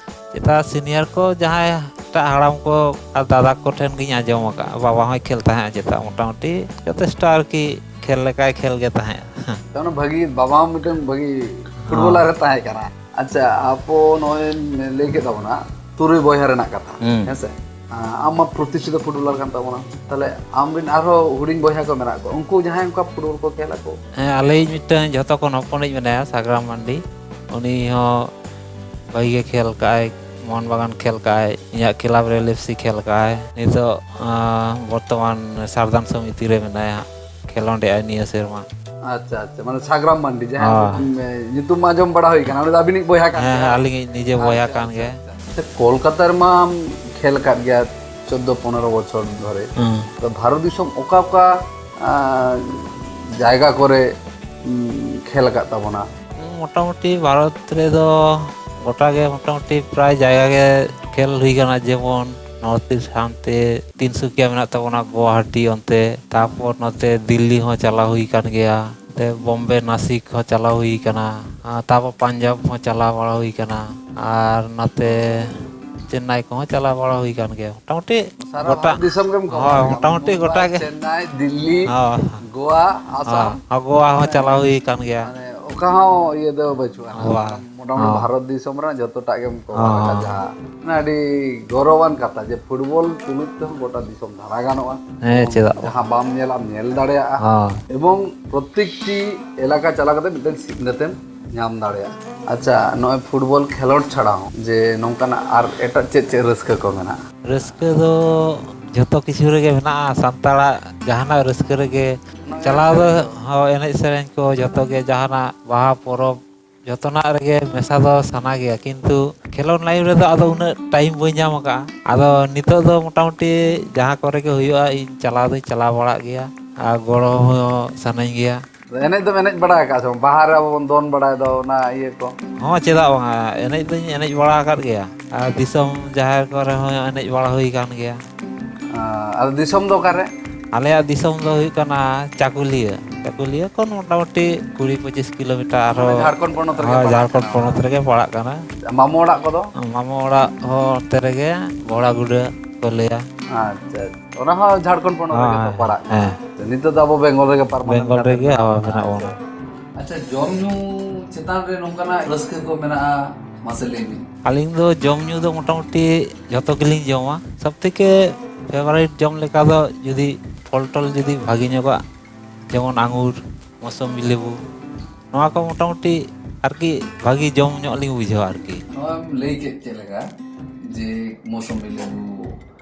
ᱪᱮᱛᱟ ᱥᱤᱱᱤᱭᱟᱨ ᱠᱚ ᱡᱟᱦᱟᱸᱭ ᱮᱴᱟᱜ ᱦᱟᱲᱟᱢ ᱠᱚ ᱟᱨ ᱫᱟᱫᱟ ᱠᱚ ᱴᱷᱮᱱ ᱜᱤᱧ ᱟᱸᱡᱚᱢ ᱟᱠᱟᱫᱼᱟ᱾ ᱵᱟᱵᱟ ᱦᱚᱸᱭ ᱠᱷᱮᱞ ᱛᱟᱦᱮᱸᱫ ᱪᱮᱛᱟ, ᱢᱚᱴᱟᱢᱩᱴᱤ ᱡᱚᱛᱷᱮᱥᱴᱚ ᱟᱨᱠᱤ ᱠᱷᱮᱞ ᱞᱮᱠᱟᱭ ᱠᱷᱮᱞ ᱜᱮ ᱛᱟᱦᱮᱸᱫ᱾ ᱛᱟᱨ ᱢᱟᱱᱮ ᱵᱷᱟᱹᱜᱤ, ᱵᱟᱵᱟ ᱦᱚᱸ ᱢᱤᱫᱴᱟᱝ ᱵᱷᱟᱹᱜᱤ ᱯᱷᱩᱴᱵᱚᱞᱟᱨ ᱦᱚᱸ᱾ ᱮ ᱛᱟᱦᱮᱸ ᱠᱟᱱᱟ᱾ ᱟᱪᱪᱷᱟ, ᱟᱯᱚ ᱱᱚᱜᱼᱚᱭ ᱞᱟᱹᱭ ᱠᱮᱫ ᱛᱟᱵᱚᱱᱟ ᱛᱩᱨᱩᱭ ᱵᱚᱭᱦᱟ ᱨᱮᱱᱟᱜ ᱠᱟᱛᱷᱟ, ᱦᱩᱸ᱾ ᱦᱮᱸ ᱥᱮ? ᱟᱢ ᱢᱟ ᱯᱨᱚᱛᱤᱥᱴᱷᱤᱛ ᱯᱷᱩᱴᱵᱚᱞᱟᱨ ᱠᱟᱱ ᱛᱟᱵᱚᱱᱟ, ᱛᱟᱦᱞᱮ ᱟᱢ ᱨᱮᱱ ᱟᱨᱦᱚᱸ ᱦᱩᱰᱤᱧ ᱵᱚᱭᱦᱟ ᱠᱚ ᱢᱮᱱᱟᱜ ᱠᱚᱣᱟ, ᱩᱱᱠᱩ ᱡᱟᱦᱟᱸᱭ ᱚᱱᱠᱟ ᱯᱷᱩᱴᱵᱚᱞ ᱠᱚ ᱠᱷᱮᱞ ᱟᱠᱚ? ᱦᱮᱸ, ᱟᱞᱮᱭᱤᱡ ᱢᱤᱫᱴᱟᱝ ᱡᱷᱚᱛᱚ ᱠᱷᱚᱱ ᱦᱚᱯᱚᱱᱤᱡ ᱢᱮᱱᱟᱭᱟ, ᱥᱟᱜᱽᱨᱟᱢ ᱢᱟᱱᱰᱤ᱾ ᱩᱱᱤ ᱦᱚᱸ ᱵᱷᱟᱹᱜᱤ ᱜᱮ ᱠᱷᱮᱞ ᱠᱟᱜᱼᱟᱭ, ᱢᱳᱦᱚᱱ ᱵᱟᱜᱟᱱ ᱠᱷᱮᱞ ᱠᱟᱜᱼᱟᱭ, ᱤᱧᱟᱹᱜ ᱠᱞᱟᱵᱽ ᱨᱮ ᱮᱞ ᱮᱯᱷ ᱥᱤ ᱠᱷᱮᱞ ᱠᱟᱜᱼᱟᱭ᱾ ᱱᱤᱛᱚᱜ, ᱟᱸ, ᱵᱚᱨᱛᱚᱢᱟᱱ ᱥᱟᱨᱫᱟᱱ ᱥᱚᱢᱤᱛᱤ ᱨᱮ ᱢᱮᱱᱟᱭᱟ, ᱠᱷᱮᱞᱳᱸᱰᱮᱜᱼᱟᱭ ᱱᱤᱭᱟᱹ ᱥᱮᱨᱢᱟ᱾ ᱟᱪᱪᱷᱟ, ᱟᱪᱪᱷᱟ, ᱢᱟᱱᱮ ᱥᱟᱜᱽᱨᱟᱢ ᱢᱟᱱᱰᱤ, ᱡᱟᱦᱟᱸ ᱦᱳᱭ᱾ ᱧᱩᱛᱩᱢ ᱢᱟ ᱟᱸᱡᱚᱢ ᱵᱟᱲᱟ ᱦᱩᱭ ᱠᱟᱱᱟ, ᱩᱱᱤ ᱫᱚ ᱟᱹᱵᱤᱱᱤᱡ ᱵᱚᱭᱦᱟ ᱠᱟᱱ ᱦᱮᱸ, ᱦᱮᱸ, ᱜᱮᱭᱟ? ᱟᱹᱞᱤᱧᱤᱡ ᱱᱤᱡᱮ ᱵᱚᱭᱦᱟ ᱟᱪᱪᱷᱟ, ᱠᱟᱱ ᱟᱪᱪᱷᱟ, ᱜᱮ᱾ ᱟᱪᱪᱷᱟ᱾ ᱟᱪᱪᱷᱟ, ᱠᱳᱞᱠᱟᱛᱟ ᱨᱮᱢᱟᱢ ᱠᱷᱮᱞ ᱟᱠᱟᱫ ᱜᱮᱭᱟ ᱪᱳᱫᱽᱫᱳ ᱯᱚᱱᱮᱨᱚ ᱵᱚᱪᱷᱚᱨ ᱫᱷᱚᱨᱮ᱾ ᱦᱩᱸ᱾ ᱛᱚ, ᱵᱷᱟᱨᱚᱛ ᱫᱤᱥᱚᱢ ᱚᱠᱟ ᱚᱠᱟ, ᱟᱸ, ᱡᱟᱭᱜᱟ ᱠᱚᱨᱮ, ᱩᱸ, ᱠᱷᱮᱞ ᱟᱠᱟᱫ ᱛᱟᱵᱚᱱᱟ? ᱢᱚᱴᱟᱢᱩᱴᱤ ᱵᱷᱟᱨᱚᱛ ᱨᱮᱫᱚ ᱜᱚᱴᱟ ᱜᱮ ᱢᱚᱴᱟᱢᱩᱴᱤ ᱯᱨᱟᱭ ᱡᱟᱭᱜᱟ ᱜᱮ ᱠᱷᱮᱞ ᱦᱩᱭ ᱠᱟᱱᱟ, ᱡᱮᱢᱚᱱ ᱱᱚᱨᱛᱷ ᱤᱥᱴ ᱦᱟᱱᱛᱮ ᱛᱤᱱᱥᱩᱠᱤᱭᱟ ᱢᱮᱱᱟᱜ ᱛᱟᱵᱚᱱᱟ, ᱜᱩᱣᱟᱦᱟᱴᱤ ᱚᱱᱛᱮ, ᱛᱟᱨᱯᱚᱨ ᱱᱚᱛᱮ ᱫᱤᱞᱞᱤ ᱦᱚᱸ ᱪᱟᱞᱟᱣ ᱦᱩᱭ ᱠᱟᱱ ᱜᱮᱭᱟ, ᱱᱚᱛᱮ ᱵᱳᱢᱵᱮ, ᱱᱟᱥᱤᱠ ᱦᱚᱸ ᱪᱟᱞᱟᱣ ᱦᱩᱭ ᱠᱟᱱᱟ, ᱟᱨ ᱛᱟᱨᱯᱚᱨ ᱯᱟᱧᱡᱟᱵᱽ ᱦᱚᱸ ᱪᱟᱞᱟᱣ ᱵᱟᱲᱟ ᱦᱩᱭ ᱠᱟᱱᱟ, ᱟᱨ ᱱᱚᱛᱮ ᱪᱮᱱᱱᱟᱭ ᱠᱚᱦᱚᱸ ᱪᱟᱞᱟᱣ ᱵᱟᱲᱟ ᱦᱩᱭ ᱠᱟᱱ ᱜᱮᱭᱟ᱾ ᱢᱚᱴᱟᱢᱩᱴᱤ ᱥᱟᱨᱟ ᱜᱚᱴᱟ, ᱵᱷᱟᱨᱚᱛ ᱫᱤᱥᱚᱢ ᱜᱮᱢ ᱠᱚᱵᱷᱟᱨ ᱦᱳᱭ, ᱟᱠᱟᱫᱟ᱾ ᱢᱚᱴᱟᱢᱩᱴᱤ ᱢᱩᱢᱵᱟᱭ, ᱜᱚᱴᱟ ᱜᱮ᱾ ᱪᱮᱱᱱᱟᱭ, ᱫᱤᱞᱞᱤ, ᱦᱳᱭ᱾ ᱜᱳᱣᱟ, ᱟᱥᱟᱢ᱾ ᱦᱳᱭ, ᱜᱳᱣᱟ ᱦᱚᱸ ᱪᱟᱞᱟᱣ ᱦᱩᱭ ᱠᱟᱱ ᱜᱮᱭᱟ᱾ ᱢᱟᱱᱮ ᱚᱠᱟ ᱦᱚᱸ ᱤᱭᱟᱹ ᱫᱚ ᱵᱟᱹᱪᱩᱜᱼᱟ᱾ ᱦᱳᱭ᱾ ᱢᱚᱴᱟᱢᱩᱴᱤ ᱦᱳᱭ᱾ ᱵᱷᱟᱨᱚᱛ ᱫᱤᱥᱚᱢ ᱨᱮᱱᱟᱜ ᱡᱚᱛᱚᱴᱟᱜ ᱜᱮᱢ ᱠᱚᱵᱷᱟᱨ ᱟᱠᱟᱫᱟ, ᱦᱳᱭ᱾ ᱡᱟᱦᱟᱸ ᱢᱟᱱᱮ ᱟᱹᱰᱤ ᱜᱚᱨᱚᱵᱟᱱ ᱠᱟᱛᱷᱟ ᱡᱮ ᱯᱷᱩᱴᱵᱚᱞ ᱛᱩᱞᱩᱡ ᱛᱮᱦᱚᱸ ᱜᱚᱴᱟ ᱫᱤᱥᱚᱢ ᱫᱟᱬᱟ ᱜᱟᱱᱚᱜᱼᱟ᱾ ᱦᱮᱸ, ᱮᱵᱚᱝ ᱪᱮᱫᱟᱜ ᱵᱟᱝ? ᱡᱟᱦᱟᱸ ᱵᱟᱢ ᱧᱮᱞᱟ, ᱧᱮᱞ ᱫᱟᱲᱮᱭᱟᱜᱼᱟ᱾ ᱦᱳᱭ᱾ ᱮᱵᱚᱝ ᱯᱨᱚᱛᱮᱠᱴᱤ ᱮᱞᱟᱠᱟ ᱪᱟᱞᱟᱣ ᱠᱟᱛᱮ ᱢᱤᱫᱴᱮᱱ ᱥᱤᱠᱷᱱᱟᱹᱛ ᱮᱢ ᱧᱟᱢ ᱫᱟᱲᱮᱭᱟᱜᱼᱟ᱾ ᱟᱪᱪᱷᱟ, ᱱᱚᱜᱼᱚᱭ ᱯᱷᱩᱴᱵᱚᱞ ᱠᱷᱮᱞᱳᱰ ᱪᱷᱟᱲᱟ ᱦᱚᱸ ᱡᱮ ᱱᱚᱝᱠᱟᱱᱟᱜ ᱟᱨ ᱮᱴᱟᱜ ᱪᱮᱫ ᱪᱮᱫ ᱨᱟᱹᱥᱠᱟᱹ ᱠᱚ ᱢᱮᱱᱟᱜᱼᱟ? ᱨᱟᱹᱥᱠᱟᱹ ᱫᱚ ᱡᱷᱚᱛᱚ ᱠᱤᱪᱷᱩ ᱨᱮᱜᱮ ᱢᱮᱱᱟᱜᱼᱟ, ᱥᱟᱱᱛᱟᱲᱟᱜ ᱡᱟᱦᱟᱱᱟᱜ ᱨᱟᱹᱥᱠᱟᱹ ᱨᱮᱜᱮ᱾ ᱚᱱᱟ ᱪᱟᱞᱟᱣ ᱫᱚ, ᱮᱱᱮᱡ ᱥᱮᱨᱮᱧ ᱠᱚ᱾ ᱦᱳᱭ, ᱮᱱᱮᱡ ᱥᱮᱨᱮᱧ ᱠᱚ ᱡᱷᱚᱛᱚ ᱜᱮ, ᱡᱟᱦᱟᱱᱟᱜ ᱵᱟᱦᱟ ᱯᱚᱨᱚᱵᱽ, ᱡᱷᱚᱛᱚᱱᱟᱜ ᱨᱮᱜᱮ ᱢᱮᱥᱟ ᱫᱚ ᱥᱟᱱᱟ ᱜᱮᱭᱟ, ᱠᱤᱱᱛᱩ ᱠᱷᱮᱞᱳᱰ ᱞᱟᱭᱤᱱ ᱨᱮᱫᱚ ᱟᱫᱚ ᱩᱱᱟᱹᱜ ᱴᱟᱭᱤᱢ ᱵᱟᱹᱧ ᱧᱟᱢ ᱟᱠᱟᱫᱼᱟ᱾ ᱟᱫᱚ ᱱᱤᱛᱚᱜ ᱫᱚ ᱢᱚᱴᱟᱢᱩᱴᱤ ᱡᱟᱦᱟᱸ ᱠᱚᱨᱮ ᱜᱮ ᱦᱩᱭᱩᱜᱼᱟ, ᱤᱧ ᱪᱟᱞᱟᱣ ᱫᱚᱧ ᱪᱟᱞᱟᱣ ᱵᱟᱲᱟᱜ ᱜᱮᱭᱟ ᱟᱨ ᱜᱚᱲᱚ ᱦᱚᱸ ᱥᱟᱱᱟᱧ ᱜᱮᱭᱟ᱾ ᱮᱱᱮᱡ ᱫᱚᱢ ᱮᱱᱮᱡ ᱵᱟᱲᱟ ᱟᱠᱟᱫ ᱥᱮ ᱵᱟᱝ? ᱵᱟᱦᱟ ᱨᱮ ᱟᱵᱚ ᱵᱚᱱ ᱫᱚᱱ ᱵᱟᱲᱟᱭ ᱫᱚ, ᱚᱱᱟ ᱤᱭᱟᱹ ᱠᱚ? ᱦᱚᱸ, ᱪᱮᱫᱟᱜ ᱵᱟᱝᱟ, ᱮᱱᱮᱡ ᱫᱚᱧ ᱮᱱᱮᱡ ᱵᱟᱲᱟ ᱟᱠᱟᱫ ᱜᱮᱭᱟ᱾ ᱟᱨ ᱫᱤᱥᱚᱢ ᱡᱟᱦᱮᱨ ᱠᱚᱨᱮ ᱦᱚᱸ ᱮᱱᱮᱡ ᱵᱟᱲᱟ ᱦᱩᱭ ᱟᱠᱟᱱ ᱜᱮᱭᱟ᱾ ᱟᱨ ᱫᱤᱥᱚᱢ ᱫᱚ ᱚᱠᱟᱨᱮ? ᱟᱞᱮᱭᱟᱜ ᱫᱤᱥᱚᱢ ᱫᱚ ᱦᱩᱭᱩᱜ ᱠᱟᱱᱟ ᱪᱟᱠᱩᱞᱤᱭᱟᱹ᱾ ᱪᱟᱠᱩᱞᱤᱭᱟᱹ ᱠᱷᱚᱱ ᱢᱚᱴᱟᱢᱩᱴᱤ ᱠᱩᱲᱤ ᱯᱚᱸᱪᱤᱥ ᱠᱤᱞᱳᱢᱤᱴᱟᱨ ᱟᱨᱦᱚᱸ᱾ ᱢᱟᱱᱮ ᱡᱷᱟᱲᱠᱷᱚᱸᱰ ᱯᱚᱱᱚᱛ ᱨᱮᱜᱮ ᱦᱳᱭ, ᱯᱟᱲᱟᱜ ᱡᱷᱟᱲᱠᱷᱚᱸᱰ ᱠᱟᱱᱟ᱾ ᱯᱚᱱᱚᱛ ᱨᱮᱜᱮ ᱯᱟᱲᱟᱜ ᱠᱟᱱᱟ᱾ ᱢᱟᱢᱚ ᱚᱲᱟᱜ ᱠᱚᱫᱚ? ᱢᱟᱢᱚ ᱚᱲᱟᱜ ᱦᱚᱸ ᱚᱱᱛᱮ ᱨᱮᱜᱮ, ᱵᱚᱲᱟᱜᱩᱰᱟᱹ ᱠᱚ ᱞᱟᱹᱭᱟ᱾ ᱟᱪᱪᱷᱟ, ᱟᱪᱪᱷᱟ᱾ ᱚᱱᱟ ᱦᱚᱸ ᱡᱷᱟᱲᱠᱷᱚᱸᱰ ᱯᱚᱱᱚᱛ ᱨᱮᱜᱮ ᱛᱚ ᱦᱮᱸ, ᱯᱟᱲᱟᱜ ᱠᱟᱱᱟ᱾ ᱦᱮᱸ᱾ ᱱᱤᱛᱚᱜ ᱫᱚ ᱟᱵᱚ ᱵᱮᱝᱜᱚᱞ ᱨᱮᱜᱮ permanent ᱵᱮᱝᱜᱚᱞ ᱠᱟᱛᱮ ᱨᱮᱜᱮ, ᱢᱮᱱᱟᱜ ᱦᱳᱭ, ᱵᱚᱱᱟ᱾ ᱢᱮᱱᱟᱜ ᱟᱪᱪᱷᱟ, ᱵᱚᱱᱟ᱾ ᱟᱪᱪᱷᱟ, ᱡᱚᱢ ᱧᱩ ᱪᱮᱛᱟᱱ ᱨᱮ ᱱᱚᱝᱠᱟᱱᱟᱜ ᱨᱟᱹᱥᱠᱟᱹ ᱠᱚ ᱢᱮᱱᱟᱜᱼᱟ, ᱢᱟᱥᱮ ᱞᱟᱹᱭ ᱵᱤᱱ᱾ ᱟᱹᱞᱤᱧ ᱫᱚ ᱡᱚᱢ ᱧᱩ ᱫᱚ ᱢᱚᱴᱟᱢᱩᱴᱤ ᱡᱷᱚᱛᱚ ᱜᱮᱞᱤᱧ ᱡᱚᱢᱟ, ᱥᱚᱵ ᱛᱷᱮᱠᱮ ᱯᱷᱮᱵᱟᱨᱤᱴ ᱡᱚᱢ ᱞᱮᱠᱟ ᱫᱚ ᱡᱩᱫᱤ ᱯᱷᱚᱞ ᱴᱚᱞ ᱡᱩᱫᱤ ᱵᱷᱟᱜᱮ ᱧᱚᱜᱟᱜ, ᱡᱮᱢᱚᱱ ᱟᱝᱜᱩᱨ, ᱢᱳᱥᱚᱢᱵᱤ ᱞᱮᱵᱩ, ᱱᱚᱣᱟ ᱠᱚ ᱢᱚᱴᱟᱢᱩᱴᱤ ᱟᱨᱠᱤ ᱵᱷᱟᱜᱮ ᱡᱚᱢ ᱧᱚᱜ ᱞᱤᱧ ᱵᱩᱡᱷᱟᱹᱣᱟ ᱟᱨᱠᱤ᱾ ᱱᱚᱣᱟᱢ ᱞᱟᱹᱭ ᱠᱮᱫ ᱪᱮᱫ ᱞᱮᱠᱟ ᱡᱮ ᱢᱳᱥᱚᱢᱵᱤ ᱞᱮᱵᱩ,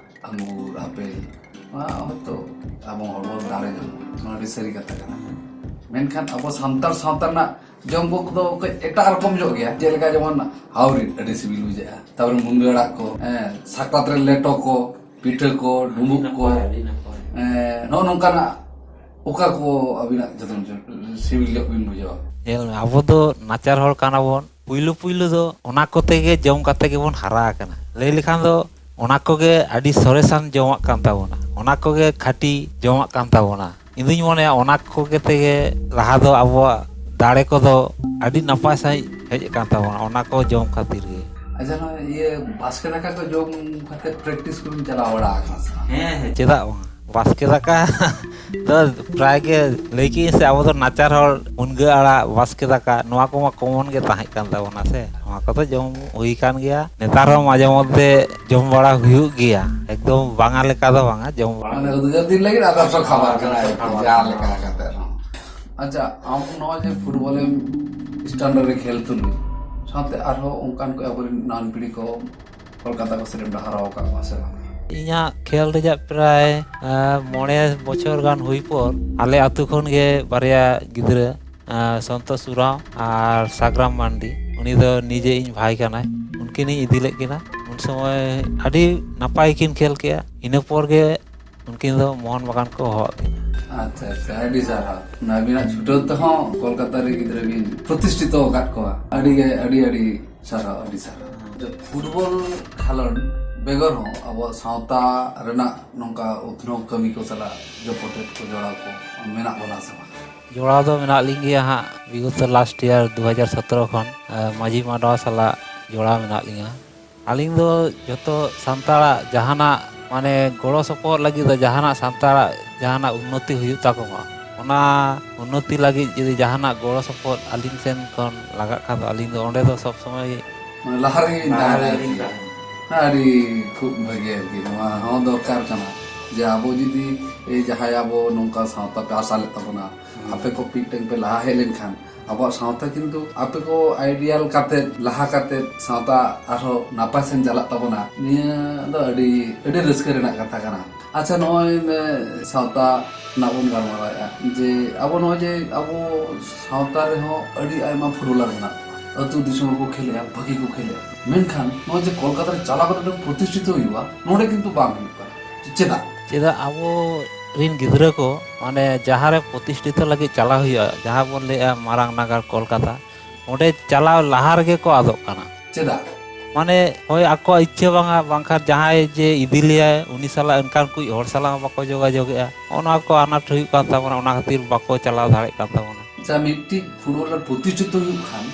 ᱟᱝᱜᱩᱨ, ᱟᱯᱮᱞ, ᱱᱚᱣᱟ ᱦᱚᱭᱛᱳ ᱟᱵᱚ ᱦᱚᱲᱢᱚ ᱫᱟᱲᱮ ᱧᱟᱢᱚᱜᱼᱟ, ᱱᱚᱣᱟ ᱟᱹᱰᱤ ᱥᱟᱹᱨᱤ ᱠᱟᱛᱷᱟ ᱠᱟᱱᱟ᱾ ᱢᱮᱱᱠᱷᱟᱱ ᱟᱵᱚ ᱥᱟᱱᱛᱟᱲ ᱥᱟᱶᱛᱟ ᱨᱮᱱᱟᱜ ᱡᱚᱢ ᱠᱚᱫᱚ ᱠᱟᱹᱡ ᱮᱴᱟᱜ ᱨᱚᱠᱚᱢ ᱧᱚᱜ ᱜᱮᱭᱟ, ᱡᱮᱞᱮᱠᱟ ᱡᱮᱢᱚᱱ ᱦᱟᱣᱨᱤᱫ ᱟᱹᱰᱤ ᱥᱤᱵᱤᱞ ᱵᱩᱡᱷᱟᱹᱜᱼᱟ, ᱛᱟᱨᱯᱚᱨᱮ ᱢᱩᱱᱜᱟᱹ ᱟᱲᱟᱜ ᱠᱚ, ᱦᱮᱸ, ᱥᱟᱠᱨᱟᱛ ᱨᱮ ᱞᱮᱴᱚ ᱠᱚ, ᱯᱤᱴᱷᱟᱹ ᱠᱚ, ᱰᱩᱸᱵᱩᱜ ᱠᱚ, ᱱᱟᱯᱟᱭ, ᱟᱹᱰᱤ ᱱᱟᱯᱟᱭ᱾ ᱦᱮᱸ, ᱱᱚᱜᱼᱚ ᱱᱚᱝᱠᱟᱱᱟᱜ ᱚᱠᱟ ᱠᱚ ᱟᱹᱵᱤᱱᱟᱜ ᱡᱚᱛᱚ ᱥᱤᱵᱤᱞ ᱧᱚᱜ ᱵᱤᱱ ᱵᱩᱡᱷᱟᱹᱣᱟ? ᱧᱮᱞ ᱢᱮ, ᱟᱵᱚ ᱫᱚ ᱱᱟᱪᱟᱨ ᱦᱚᱲ ᱠᱟᱱᱟ ᱵᱚᱱ᱾ ᱯᱩᱭᱞᱩ ᱯᱩᱭᱞᱩ ᱫᱚ ᱚᱱᱟ ᱠᱚᱛᱮ ᱜᱮ ᱡᱚᱢ ᱠᱟᱛᱮ ᱜᱮᱵᱚᱱ ᱦᱟᱨᱟ ᱟᱠᱟᱱᱟ᱾ ᱞᱟᱹᱭ ᱞᱮᱠᱷᱟᱱ ᱫᱚ ᱚᱱᱟ ᱠᱚᱜᱮ ᱟᱹᱰᱤ ᱥᱚᱨᱮᱥᱟᱱ ᱡᱚᱢᱟᱜ ᱠᱟᱱ ᱛᱟᱵᱚᱱᱟ, ᱚᱱᱟ ᱠᱚᱜᱮ ᱠᱷᱟᱹᱴᱤ ᱡᱚᱢᱟᱜ ᱠᱟᱱ ᱛᱟᱵᱚᱱᱟ᱾ ᱤᱧ ᱫᱩᱧ ᱢᱚᱱᱮᱭᱟ ᱚᱱᱟ ᱠᱚᱜᱮ ᱛᱮᱜᱮ ᱞᱟᱦᱟ ᱫᱚ ᱟᱵᱚᱣᱟᱜ ᱫᱟᱲᱮ ᱠᱚᱫᱚ ᱟᱹᱰᱤ ᱱᱟᱯᱟᱭ ᱥᱟᱺᱦᱤᱡ ᱦᱮᱡ ᱟᱠᱟᱱ ᱛᱟᱵᱚᱱᱟ, ᱚᱱᱟ ᱠᱚ ᱡᱚᱢ ᱠᱷᱟᱹᱛᱤᱨ ᱜᱮ᱾ ᱟᱪᱪᱷᱟ, ᱱᱚᱜᱼᱚᱭ ᱤᱭᱟᱹ ᱵᱟᱥᱠᱮ ᱫᱟᱠᱟ ᱠᱚ ᱡᱚᱢ ᱠᱟᱛᱮ ᱯᱨᱮᱠᱴᱤᱥ ᱠᱚᱵᱤᱱ ᱪᱟᱞᱟᱣ ᱵᱟᱲᱟ ᱟᱠᱟᱱᱟ ᱥᱮ ᱵᱟᱝ? ᱦᱮᱸ, ᱦᱮᱸ, ᱪᱮᱫᱟᱜ ᱵᱟᱝ? ᱵᱟᱥᱠᱮ ᱫᱟᱠᱟ ᱫᱚ ᱯᱨᱟᱭ ᱜᱮ ᱞᱟᱹᱭ ᱠᱮᱫᱟᱹᱧ ᱥᱮ, ᱟᱵᱚ ᱫᱚ ᱱᱟᱪᱟᱨ ᱦᱚᱲ, ᱢᱩᱱᱜᱟᱹ ᱟᱲᱟᱜ, ᱵᱟᱥᱠᱮ ᱫᱟᱠᱟ, ᱱᱚᱣᱟ ᱠᱚᱢᱟ ᱠᱚᱢᱚᱱ ᱜᱮ ᱛᱟᱦᱮᱸ ᱠᱟᱱ ᱛᱟᱵᱚᱱᱟ ᱥᱮ, ᱱᱚᱣᱟ ᱠᱚᱫᱚ ᱡᱚᱢ ᱦᱩᱭ ᱠᱟᱱ ᱜᱮᱭᱟ᱾ ᱱᱮᱛᱟᱨ ᱦᱚᱸ ᱢᱟᱡᱷᱮ ᱢᱚᱫᱽᱫᱷᱮ ᱡᱚᱢ ᱵᱟᱲᱟ ᱦᱩᱭᱩᱜ ᱜᱮᱭᱟ, ᱮᱠᱫᱚᱢ ᱵᱟᱝᱟ ᱞᱮᱠᱟ ᱫᱚ ᱵᱟᱝᱟ, ᱡᱚᱢ ᱵᱟᱲᱟ᱾ ᱢᱟᱱᱮ ᱩᱫᱽᱜᱟᱹᱨ ᱫᱤᱱ ᱞᱟᱹᱜᱤᱫ ᱟᱫᱚᱨᱥᱚ ᱠᱷᱟᱵᱟᱨ ᱠᱟᱱᱟ, ᱟᱫᱚᱨᱥᱚ ᱠᱷᱟᱵᱟᱨ ᱡᱟᱦᱟᱸ ᱠᱟᱱᱟ᱾ ᱞᱮᱠᱟ ᱠᱟᱛᱮ ᱨᱮᱦᱚᱸ᱾ ᱟᱪᱪᱷᱟ, ᱟᱢ ᱱᱚᱜᱼᱚᱭ ᱡᱮ ᱯᱷᱩᱴᱵᱚᱞᱮᱢ ᱥᱴᱟᱱᱰᱟᱨᱰ ᱨᱮ ᱠᱷᱮᱞ ᱛᱩᱞᱩᱡ, ᱥᱟᱶᱛᱮ ᱟᱨᱦᱚᱸ ᱚᱱᱠᱟᱱ ᱠᱚ ᱟᱵᱚᱨᱮᱱ ᱱᱟᱣᱟᱱ ᱯᱤᱲᱦᱤ ᱠᱚ ᱠᱳᱞᱠᱟᱛᱟ ᱠᱚ ᱥᱮᱫ ᱮᱢ ᱰᱟᱦᱟᱨᱟᱣ ᱟᱠᱟᱫ ᱠᱚᱣᱟ ᱥᱮ ᱵᱟᱝ? ᱤᱧᱟᱹᱜ ᱠᱷᱮᱞ ᱨᱮᱭᱟᱜ ᱯᱨᱟᱭ, ᱟᱸ, ᱢᱚᱬᱮ ᱵᱚᱪᱷᱚᱨ ᱜᱟᱱ ᱦᱩᱭ ᱯᱚᱨ ᱟᱞᱮ ᱟᱹᱛᱩ ᱠᱷᱚᱱ ᱜᱮ ᱵᱟᱨᱭᱟ ᱜᱤᱫᱽᱨᱟᱹ, ᱟᱸ, ᱥᱚᱱᱛᱳᱥ ᱩᱨᱟᱸᱣ ᱟᱨ ᱥᱟᱜᱽᱨᱟᱢ ᱢᱟᱱᱰᱤ, ᱩᱱᱤ ᱫᱚ ᱱᱤᱡᱮ ᱤᱧ ᱵᱷᱟᱭ ᱠᱟᱱᱟᱭ, ᱩᱱᱠᱤᱱᱤᱧ ᱤᱫᱤ ᱞᱮᱫ ᱠᱤᱱᱟ᱾ ᱩᱱ ᱥᱚᱢᱚᱭ ᱟᱹᱰᱤ ᱱᱟᱯᱟᱭ ᱠᱤᱱ ᱠᱷᱮᱞ ᱠᱮᱜᱼᱟ᱾ ᱤᱱᱟᱹ ᱯᱚᱨ ᱜᱮ ᱩᱱᱠᱤᱱ ᱫᱚ ᱢᱳᱦᱚᱱ ᱵᱟᱜᱟᱱ ᱠᱚ ᱦᱚᱦᱚᱣᱟᱫ ᱠᱤᱱᱟ᱾ ᱟᱪᱪᱷᱟ, ᱟᱪᱪᱷᱟ, ᱟᱹᱰᱤ ᱥᱟᱨᱦᱟᱣ᱾ ᱟᱹᱵᱤᱱᱟᱜ ᱪᱷᱩᱴᱟᱹᱣ ᱛᱮᱦᱚᱸ ᱠᱳᱞᱠᱟᱛᱟ ᱨᱮ ᱜᱤᱫᱽᱨᱟᱹ ᱵᱤᱱ ᱯᱨᱚᱛᱤᱥᱴᱷᱤᱛᱚ ᱟᱠᱟᱫ ᱠᱚᱣᱟ᱾ ᱟᱹᱰᱤ ᱜᱮ, ᱟᱹᱰᱤ, ᱟᱹᱰᱤ ᱥᱟᱨᱦᱟᱣ, ᱟᱹᱰᱤ ᱥᱟᱨᱦᱟᱣ᱾ ᱯᱷᱩᱴᱵᱚᱞ ᱠᱷᱮᱞᱳᱰ ᱵᱮᱜᱚᱨ ᱦᱚᱸ ᱟᱵᱚᱣᱟᱜ ᱥᱟᱶᱛᱟ ᱨᱮᱱᱟᱜ ᱱᱚᱝᱠᱟ ᱩᱛᱱᱟᱹᱣ ᱠᱟᱹᱢᱤ ᱠᱚ ᱥᱟᱞᱟᱜ ᱡᱚᱯᱚᱲ ᱠᱚ, ᱡᱚᱲᱟᱣ ᱠᱚ ᱢᱮᱱᱟᱜ ᱵᱚᱱᱟ ᱥᱮ ᱵᱟᱝ? ᱡᱚᱲᱟᱣ ᱫᱚ ᱢᱮᱱᱟᱜ ᱞᱤᱧ ᱜᱮᱭᱟ ᱦᱟᱸᱜ, ᱵᱤᱜᱚᱛᱚ ᱞᱟᱥᱴ ᱤᱭᱟᱨ ᱫᱩ ᱦᱟᱡᱟᱨ ᱥᱚᱛᱨᱚ ᱠᱷᱚᱱ, ᱮ, ᱢᱟᱹᱡᱷᱤ ᱢᱟᱰᱣᱟ ᱥᱟᱞᱟᱜ ᱡᱚᱲᱟᱣ ᱢᱮᱱᱟᱜ ᱞᱤᱧᱟ᱾ ᱟᱹᱞᱤᱧ ᱫᱚ ᱡᱚᱛᱚ ᱥᱟᱱᱛᱟᱲᱟᱜ ᱡᱟᱦᱟᱱᱟᱜ, ᱢᱟᱱᱮ, ᱜᱚᱲᱚ ᱥᱚᱯᱚᱦᱚᱫ ᱞᱟᱹᱜᱤᱫ ᱫᱚ ᱡᱟᱦᱟᱱᱟᱜ ᱥᱟᱱᱛᱟᱲᱟᱜ ᱡᱟᱦᱟᱱᱟᱜ ᱩᱱᱱᱚᱛᱤ ᱦᱩᱭᱩᱜ ᱛᱟᱠᱚ ᱢᱟ, ᱚᱱᱟ ᱩᱱᱱᱚᱛᱤ ᱞᱟᱹᱜᱤᱫ ᱡᱩᱫᱤ ᱡᱟᱦᱟᱱᱟᱜ ᱜᱚᱲᱚ ᱥᱚᱯᱚᱦᱚᱫ ᱟᱹᱞᱤᱧ ᱥᱮᱱ ᱠᱷᱚᱱ ᱞᱟᱜᱟᱜ ᱠᱷᱟᱱ ᱫᱚ, ᱟᱹᱞᱤᱧ ᱫᱚ ᱚᱸᱰᱮ ᱫᱚ ᱥᱚᱵᱽ ᱥᱚᱢᱚᱭ ᱢᱟᱱᱮ ᱞᱟᱦᱟ ᱨᱮᱜᱮ ᱞᱤᱧ ᱞᱟᱦᱟ ᱛᱟᱦᱮᱱᱟ᱾ ᱨᱮᱜᱮ ᱞᱤᱧ ᱛᱟᱦᱮᱱᱟ᱾ ᱟᱹᱰᱤ ᱠᱷᱩᱵ ᱵᱷᱟᱹᱜᱤ ᱟᱨᱠᱤ, ᱱᱚᱣᱟ ᱦᱚᱸ ᱫᱚᱨᱠᱟᱨ ᱠᱟᱱᱟ ᱡᱮ ᱟᱵᱚ ᱡᱩᱫᱤ ᱮᱭ ᱡᱟᱦᱟᱸᱭ ᱟᱵᱚ ᱱᱚᱝᱠᱟ ᱥᱟᱶᱛᱟ ᱯᱮ ᱟᱥᱟ ᱞᱮᱫ ᱛᱟᱵᱚᱱᱟ, ᱟᱯᱮ ᱠᱚ ᱢᱤᱫᱴᱮᱱ ᱯᱮ ᱞᱟᱦᱟ ᱦᱮᱡ ᱞᱮᱱᱠᱷᱟᱱ ᱟᱵᱚᱣᱟᱜ ᱥᱟᱶᱛᱟ ᱠᱤᱱᱛᱩ ᱟᱯᱮ ᱠᱚ ᱟᱭᱰᱤᱭᱟᱞ ᱠᱟᱛᱮ ᱞᱟᱦᱟ ᱠᱟᱛᱮ ᱥᱟᱶᱛᱟ ᱟᱨᱦᱚᱸ ᱱᱟᱯᱟᱭ ᱥᱮᱱ ᱪᱟᱞᱟᱜ ᱛᱟᱵᱚᱱᱟ᱾ ᱱᱤᱭᱟᱹ ᱫᱚ ᱟᱹᱰᱤ ᱟᱹᱰᱤ ᱨᱟᱹᱥᱠᱟᱹ ᱨᱮᱱᱟᱜ ᱠᱟᱛᱷᱟ ᱠᱟᱱᱟ᱾ ᱟᱪᱪᱷᱟ, ᱱᱚᱜᱼᱚᱭ ᱢᱮ ᱥᱟᱶᱛᱟ ᱨᱮᱱᱟᱜ ᱵᱚᱱ ᱜᱟᱞᱢᱟᱨᱟᱣᱮᱫᱼᱟ ᱡᱮ ᱟᱵᱚ ᱱᱚᱜᱼᱚᱭ ᱡᱮ ᱟᱵᱚ ᱥᱟᱶᱛᱟ ᱨᱮᱦᱚᱸ ᱟᱹᱰᱤ ᱟᱭᱢᱟ ᱯᱷᱩᱴᱵᱚᱞᱟᱨ ᱢᱮᱱᱟᱜ ᱠᱚᱣᱟ, ᱟᱹᱛᱩ ᱫᱤᱥᱚᱢ ᱨᱮᱠᱚ ᱠᱷᱮᱞᱮᱜᱼᱟ, ᱵᱷᱟᱹᱜᱤ ᱠᱚ ᱠᱷᱮᱞᱮᱜᱼᱟ, ᱢᱮᱱᱠᱷᱟᱱ ᱱᱚᱜᱼᱚᱭ ᱡᱮ ᱠᱳᱞᱠᱟᱛᱟ ᱨᱮ ᱪᱟᱞᱟᱣ ᱠᱟᱛᱮ ᱢᱤᱫᱴᱟᱝ ᱯᱨᱚᱛᱤᱥᱴᱷᱤᱛᱚ ᱦᱩᱭᱩᱜᱼᱟ, ᱱᱚᱰᱮ ᱠᱤᱱᱛᱩ ᱵᱟᱝ ᱦᱩᱭᱩᱜ ᱠᱟᱱᱟ᱾ ᱪᱮᱫᱟᱜ? ᱪᱮᱫᱟᱜ ᱟᱵᱚ ᱨᱤᱱ ᱜᱤᱫᱽᱨᱟᱹ ᱠᱚ ᱢᱟᱱᱮ ᱡᱟᱦᱟᱸ ᱨᱮ ᱯᱨᱚᱛᱤᱥᱴᱷᱤᱛᱚ ᱞᱟᱹᱜᱤᱫ ᱪᱟᱞᱟᱣ ᱦᱩᱭᱩᱜᱼᱟ, ᱡᱟᱦᱟᱸ ᱵᱚᱱ ᱞᱟᱹᱭᱮᱜᱼᱟ ᱢᱟᱨᱟᱝ ᱱᱟᱜᱟᱨ ᱠᱳᱞᱠᱟᱛᱟ, ᱚᱸᱰᱮ ᱪᱟᱞᱟᱣ ᱞᱟᱦᱟ ᱨᱮᱜᱮ ᱠᱚ ᱟᱫᱚᱜ ᱠᱟᱱᱟ᱾ ᱪᱮᱫᱟᱜ? ᱢᱟᱱᱮ ᱦᱳᱭ ᱟᱠᱚᱣᱟᱜ ᱤᱪᱪᱷᱟᱹ ᱵᱟᱝᱟ, ᱵᱟᱝᱠᱷᱟᱱ ᱡᱟᱦᱟᱸᱭ ᱡᱮ ᱤᱫᱤ ᱞᱮᱭᱟᱭ ᱩᱱᱤ ᱥᱟᱞᱟᱜ ᱚᱱᱠᱟᱱ ᱠᱚ ᱦᱚᱲ ᱥᱟᱞᱟᱜ ᱦᱚᱸ ᱵᱟᱠᱚ ᱡᱳᱜᱟᱡᱳᱜᱮᱜᱼᱟ᱾ ᱱᱚᱜᱼᱚ ᱱᱚᱣᱟ ᱠᱚ ᱟᱱᱟᱴ ᱦᱩᱭᱩᱜ ᱠᱟᱱ ᱛᱟᱵᱚᱱᱟ, ᱚᱱᱟ ᱠᱷᱟᱹᱛᱤᱨ ᱵᱟᱠᱚ ᱪᱟᱞᱟᱣ ᱫᱟᱲᱮᱭᱟᱜ ᱠᱟᱱ ᱛᱟᱵᱚᱱᱟ᱾ ᱟᱪᱪᱷᱟ, ᱢᱤᱫᱴᱤᱡ ᱯᱷᱩᱴᱵᱚᱞᱟᱨ ᱯᱨᱚᱛᱤᱥᱴᱷᱤᱛᱚ ᱦᱩᱭᱩᱜ ᱠᱷᱟᱱ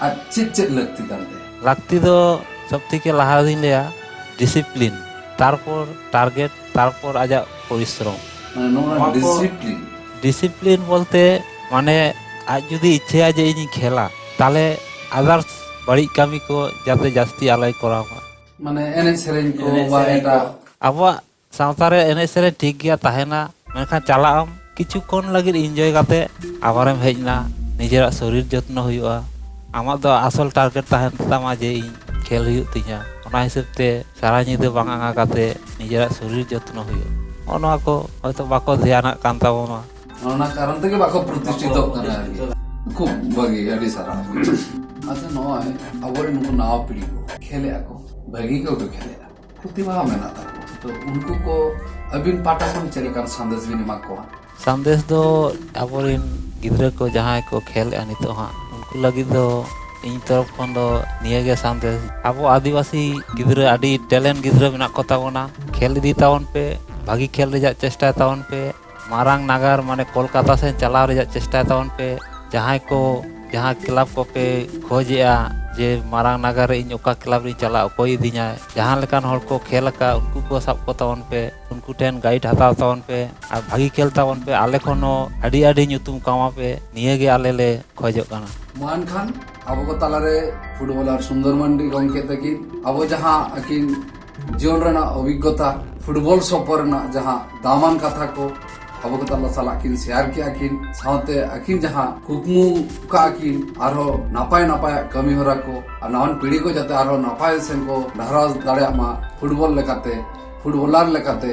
ᱟᱨ ᱪᱮᱫ ᱪᱮᱫ ᱞᱟᱹᱠᱛᱤ ᱠᱟᱱ ᱛᱟᱭᱟ? ᱞᱟᱹᱠᱛᱤ ᱫᱚ ᱥᱚᱵ ᱛᱷᱮᱠᱮ ᱞᱟᱦᱟ ᱫᱩᱧ ᱞᱟᱹᱭᱟ ᱰᱤᱥᱤᱯᱞᱤᱱ, ᱛᱟᱨᱯᱚᱨ ᱴᱟᱨᱜᱮᱴ, ᱛᱟᱨᱯᱚᱨ ᱟᱡᱟᱜ ᱯᱚᱨᱤᱥᱨᱚᱢ᱾ ᱢᱟᱱᱮ ᱱᱚᱣᱟ ᱱᱚᱣᱟ ᱠᱚ ᱰᱤᱥᱤᱯᱞᱤᱱ᱾ ᱰᱤᱥᱤᱯᱞᱤᱱ ᱵᱚᱞᱛᱮ ᱢᱟᱱᱮ ᱟᱡ ᱡᱩᱫᱤ ᱤᱪᱪᱷᱟᱹᱭᱟ ᱡᱮ ᱤᱧᱤᱧ ᱠᱷᱮᱞᱟ, ᱛᱟᱦᱞᱮ ᱟᱫᱟᱨᱥ ᱵᱟᱹᱲᱤᱡ ᱠᱟᱹᱢᱤ ᱠᱚ ᱡᱟᱛᱮ ᱡᱟᱹᱥᱛᱤ ᱟᱞᱚᱭ ᱠᱚᱨᱟᱣ ᱢᱟ᱾ ᱢᱟᱱᱮ ᱮᱱᱮᱡ ᱥᱮᱨᱮᱧ ᱠᱚ ᱮᱱᱮᱡ ᱵᱟ ᱥᱮᱨᱮᱧ ᱮᱴᱟᱜ ᱠᱚ᱾ ᱟᱵᱚᱣᱟᱜ ᱥᱟᱶᱛᱟ ᱨᱮ ᱮᱱᱮᱡ ᱥᱮᱨᱮᱧ ᱴᱷᱤᱠ ᱜᱮᱭᱟ ᱛᱟᱦᱮᱱᱟ, ᱢᱮᱱᱠᱷᱟᱱ ᱪᱟᱞᱟᱜ ᱟᱢ ᱠᱤᱪᱷᱩ ᱠᱷᱚᱱ ᱞᱟᱹᱜᱤᱫ ᱤᱱᱡᱚᱭ ᱠᱟᱛᱮ ᱟᱵᱟᱨᱮᱢ ᱦᱮᱡ ᱮᱱᱟ, ᱱᱤᱡᱮᱨᱟᱜ ᱥᱚᱨᱤᱨ ᱡᱚᱛᱱᱚ ᱦᱩᱭᱩᱜᱼᱟ᱾ ᱟᱢᱟᱜ ᱫᱚ ᱟᱥᱚᱞ ᱴᱟᱨᱜᱮᱴ ᱛᱟᱦᱮᱱ ᱛᱟᱢᱟ ᱡᱮ ᱤᱧ ᱠᱷᱮᱞ ᱦᱩᱭᱩᱜ ᱛᱤᱧᱟ, ᱚᱱᱟ ᱦᱤᱥᱟᱹᱵ ᱛᱮ ᱥᱟᱨᱟ ᱧᱤᱫᱟᱹ ᱵᱟᱝ ᱟᱸᱜᱟ ᱠᱟᱛᱮ ᱱᱤᱡᱮᱨᱟᱜ ᱥᱚᱨᱤᱨ ᱡᱚᱛᱱᱚ ᱦᱩᱭᱩᱜᱼᱟ᱾ ᱱᱚᱜᱼᱚ ᱱᱚᱣᱟ ᱠᱚ ᱦᱚᱭᱛᱳ ᱵᱟᱠᱚ ᱫᱷᱮᱭᱟᱱᱟᱜ ᱠᱟᱱ ᱛᱟᱵᱚᱱᱟ᱾ ᱚᱱᱟ ᱠᱟᱨᱚᱱ ᱛᱮᱜᱮ ᱵᱟᱠᱚ ᱯᱨᱚᱛᱤᱥᱴᱷᱤᱛᱚᱜ ᱠᱟᱱᱟ ᱟᱨᱠᱤ᱾ ᱠᱷᱩᱵ ᱵᱷᱟᱹᱜᱤ, ᱟᱹᱰᱤ ᱥᱟᱨᱦᱟᱣ᱾ ᱟᱪᱪᱷᱟ, ᱱᱚᱜᱼᱚᱭ ᱟᱵᱚᱨᱮᱱ ᱱᱩᱠᱩ ᱱᱟᱣᱟ ᱯᱤᱲᱦᱤ ᱠᱚ ᱠᱷᱮᱞᱮᱜᱼᱟ ᱠᱚ, ᱵᱷᱟᱹᱜᱤ ᱠᱚ ᱠᱷᱮᱞᱮᱜᱼᱟ, ᱯᱨᱚᱛᱤᱵᱷᱟ ᱢᱮᱱᱟᱜ ᱛᱟᱠᱚᱣᱟ, ᱛᱚ ᱩᱱᱠᱩ ᱠᱚ ᱟᱹᱵᱤᱱ ᱯᱟᱦᱴᱟ ᱠᱷᱚᱱ ᱪᱮᱫ ᱞᱮᱠᱟᱱ ᱥᱟᱸᱫᱮᱥ ᱵᱤᱱ ᱮᱢᱟ ᱠᱚᱣᱟ? ᱥᱟᱸᱫᱮᱥ ᱫᱚ ᱟᱵᱚᱨᱮᱱ ᱜᱤᱫᱽᱨᱟᱹ ᱠᱚ ᱡᱟᱦᱟᱸᱭ ᱠᱚ ᱠᱷᱮᱞᱮᱜᱼᱟ ᱱᱤᱛᱚᱜ ᱦᱟᱸᱜ, ᱩᱱᱠᱩ ᱞᱟᱹᱜᱤᱫ ᱫᱚ ᱤᱧ ᱛᱚᱨᱚᱯ ᱠᱷᱚᱱ ᱫᱚ ᱱᱤᱭᱟᱹᱜᱮ ᱥᱟᱸᱫᱮᱥ, ᱟᱵᱚ ᱟᱹᱫᱤᱵᱟᱹᱥᱤ ᱜᱤᱫᱽᱨᱟᱹ ᱟᱹᱰᱤ ᱴᱮᱞᱮᱱᱴ ᱜᱤᱫᱽᱨᱟᱹ ᱢᱮᱱᱟᱜ ᱠᱚ ᱛᱟᱵᱚᱱᱟ᱾ ᱠᱷᱮᱞ ᱤᱫᱤ ᱛᱟᱵᱚᱱ ᱯᱮ, ᱵᱷᱟᱹᱜᱤ ᱠᱷᱮᱞ ᱨᱮᱭᱟᱜ ᱪᱮᱥᱴᱟᱭ ᱛᱟᱵᱚᱱ ᱯᱮ, ᱢᱟᱨᱟᱝ ᱱᱟᱜᱟᱨ ᱢᱟᱱᱮ ᱠᱳᱞᱠᱟᱛᱟ ᱥᱮᱫ ᱪᱟᱞᱟᱣ ᱨᱮᱭᱟᱜ ᱪᱮᱥᱴᱟᱭ ᱛᱟᱵᱚᱱ ᱯᱮ᱾ ᱡᱟᱦᱟᱸᱭ ᱠᱚ ᱡᱟᱦᱟᱸ ᱠᱞᱟᱵᱽ ᱠᱚᱯᱮ ᱠᱷᱚᱡᱮᱜᱼᱟ ᱡᱮ ᱢᱟᱨᱟᱝ ᱱᱟᱜᱟᱨ ᱨᱮ ᱤᱧ ᱚᱠᱟ ᱠᱞᱟᱵᱽ ᱨᱤᱧ ᱪᱟᱞᱟᱜᱼᱟ, ᱚᱠᱚᱭ ᱤᱫᱤᱧᱟ, ᱡᱟᱦᱟᱸ ᱞᱮᱠᱟᱱ ᱦᱚᱲ ᱠᱚ ᱠᱷᱮᱞ ᱟᱠᱟᱫ ᱩᱱᱠᱩ ᱠᱚ ᱥᱟᱵ ᱠᱚ ᱛᱟᱵᱚᱱ ᱯᱮ, ᱩᱱᱠᱩ ᱴᱷᱮᱱ ᱜᱟᱭᱤᱰ ᱦᱟᱛᱟᱣ ᱛᱟᱵᱚᱱ ᱯᱮ ᱟᱨ ᱵᱷᱟᱹᱜᱤ ᱠᱷᱮᱞ ᱛᱟᱵᱚᱱ ᱯᱮ, ᱟᱞᱮ ᱠᱷᱚᱱ ᱦᱚᱸ ᱟᱹᱰᱤ ᱟᱹᱰᱤ ᱧᱩᱛᱩᱢ ᱠᱟᱢᱟᱣ ᱯᱮ, ᱱᱤᱭᱟᱹ ᱜᱮ ᱟᱞᱮ ᱞᱮ ᱠᱷᱚᱡᱚᱜ ᱠᱟᱱᱟ᱾ ᱢᱟ ᱮᱱᱠᱷᱟᱱ ᱟᱵᱚ ᱠᱚ ᱛᱟᱞᱟᱨᱮ ᱯᱷᱩᱴᱵᱚᱞᱟᱨ ᱥᱩᱱᱫᱚᱨ ᱢᱟᱱᱰᱤ ᱜᱚᱢᱠᱮ ᱛᱟᱹᱠᱤᱱ ᱟᱵᱚ ᱡᱟᱦᱟᱸ ᱟᱹᱠᱤᱱ ᱡᱤᱭᱚᱱ ᱨᱮᱱᱟᱜ ᱚᱵᱷᱤᱜᱽᱜᱚᱛᱟ, ᱯᱷᱩᱴᱵᱚᱞ ᱥᱚᱯᱚᱨ ᱨᱮᱱᱟᱜ ᱡᱟᱦᱟᱸ ᱫᱟᱢᱟᱱ ᱠᱟᱛᱷᱟ ᱠᱚ ᱟᱵᱚ ᱠᱚ ᱛᱟᱞᱟ ᱥᱟᱞᱟᱜ ᱠᱤᱱ ᱥᱮᱭᱟᱨ ᱠᱮᱜᱼᱟ ᱠᱤᱱ, ᱥᱟᱶᱛᱮ ᱟᱹᱠᱤᱱ ᱡᱟᱦᱟᱸ ᱠᱩᱠᱢᱩ ᱠᱟᱜᱼᱟ ᱠᱤᱱ ᱟᱨᱦᱚᱸ ᱱᱟᱯᱟᱭ ᱱᱟᱯᱟᱭᱟᱜ ᱠᱟᱹᱢᱤ ᱦᱚᱨᱟ ᱠᱚ ᱟᱨ ᱱᱟᱣᱟᱱ ᱯᱤᱲᱦᱤ ᱠᱚ ᱡᱟᱛᱮ ᱟᱨᱦᱚᱸ ᱱᱟᱯᱟᱭ ᱥᱮᱱ ᱠᱚ ᱰᱟᱦᱟᱨᱟᱣ ᱫᱟᱲᱮᱭᱟᱜ ᱢᱟ ᱯᱷᱩᱴᱵᱚᱞ ᱞᱮᱠᱟᱛᱮ, ᱯᱷᱩᱴᱵᱚᱞᱟᱨ ᱞᱮᱠᱟᱛᱮ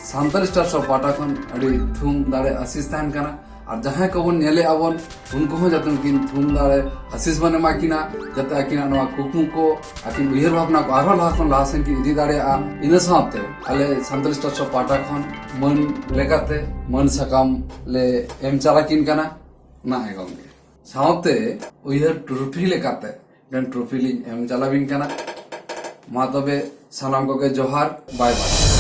ᱥᱟᱱᱛᱟᱲ ᱥᱴᱟᱨᱥ ᱯᱟᱦᱴᱟ ᱠᱷᱚᱱ ᱟᱹᱰᱤ ᱛᱷᱩᱢ ᱫᱟᱲᱮ ᱟᱥᱤᱥ ᱛᱟᱦᱮᱱ ᱠᱟᱱᱟ᱾ ᱟᱨ ᱡᱟᱦᱟᱸᱭ ᱠᱚᱵᱚᱱ ᱧᱮᱞᱮᱫᱼᱟ ᱵᱚᱱ, ᱩᱱᱠᱩ ᱦᱚᱸ ᱡᱟᱛᱮ ᱩᱱᱠᱤᱱ ᱛᱷᱩᱢ ᱫᱟᱲᱮ ᱟᱥᱤᱥ ᱵᱚᱱ ᱮᱢᱟ ᱠᱤᱱᱟ, ᱡᱟᱛᱮ ᱟᱹᱠᱤᱱᱟᱜ ᱱᱚᱣᱟ ᱠᱩᱠᱢᱩ ᱠᱚ, ᱟᱹᱠᱤᱱ ᱩᱭᱦᱟᱹᱨ ᱵᱷᱟᱵᱽᱱᱟ ᱠᱚ ᱟᱨᱦᱚᱸ ᱞᱟᱦᱟ ᱠᱷᱚᱱ ᱞᱟᱦᱟ ᱥᱮᱱ ᱠᱤᱱ ᱤᱫᱤ ᱫᱟᱲᱮᱭᱟᱜᱼᱟ᱾ ᱤᱱᱟᱹ ᱥᱟᱶᱛᱮ ᱟᱞᱮ ᱥᱟᱱᱛᱟᱲ ᱥᱴᱟᱨᱥ ᱯᱟᱦᱴᱟ ᱠᱷᱚᱱ ᱢᱟᱹᱱ ᱞᱮᱠᱟᱛᱮ ᱢᱟᱹᱱ ᱥᱟᱠᱟᱢ ᱞᱮ ᱮᱢ ᱪᱟᱞ ᱟᱹᱠᱤᱱ ᱠᱟᱱᱟ᱾ ᱱᱟᱦᱮ ᱜᱚᱢᱠᱮ, ᱥᱟᱶᱛᱮ ᱩᱭᱦᱟᱹᱨ ᱴᱨᱚᱯᱷᱤ ᱞᱮᱠᱟᱛᱮ ᱢᱤᱫᱴᱮᱱ ᱴᱨᱚᱯᱷᱤ ᱞᱤᱧ ᱮᱢ ᱪᱟᱞᱟᱵᱤᱱ ᱠᱟᱱᱟ᱾ ᱢᱟ ᱛᱚᱵᱮ ᱥᱟᱱᱟᱢ ᱠᱚᱜᱮ ᱡᱚᱦᱟᱨ, ᱵᱟᱭ ᱵᱟᱭ᱾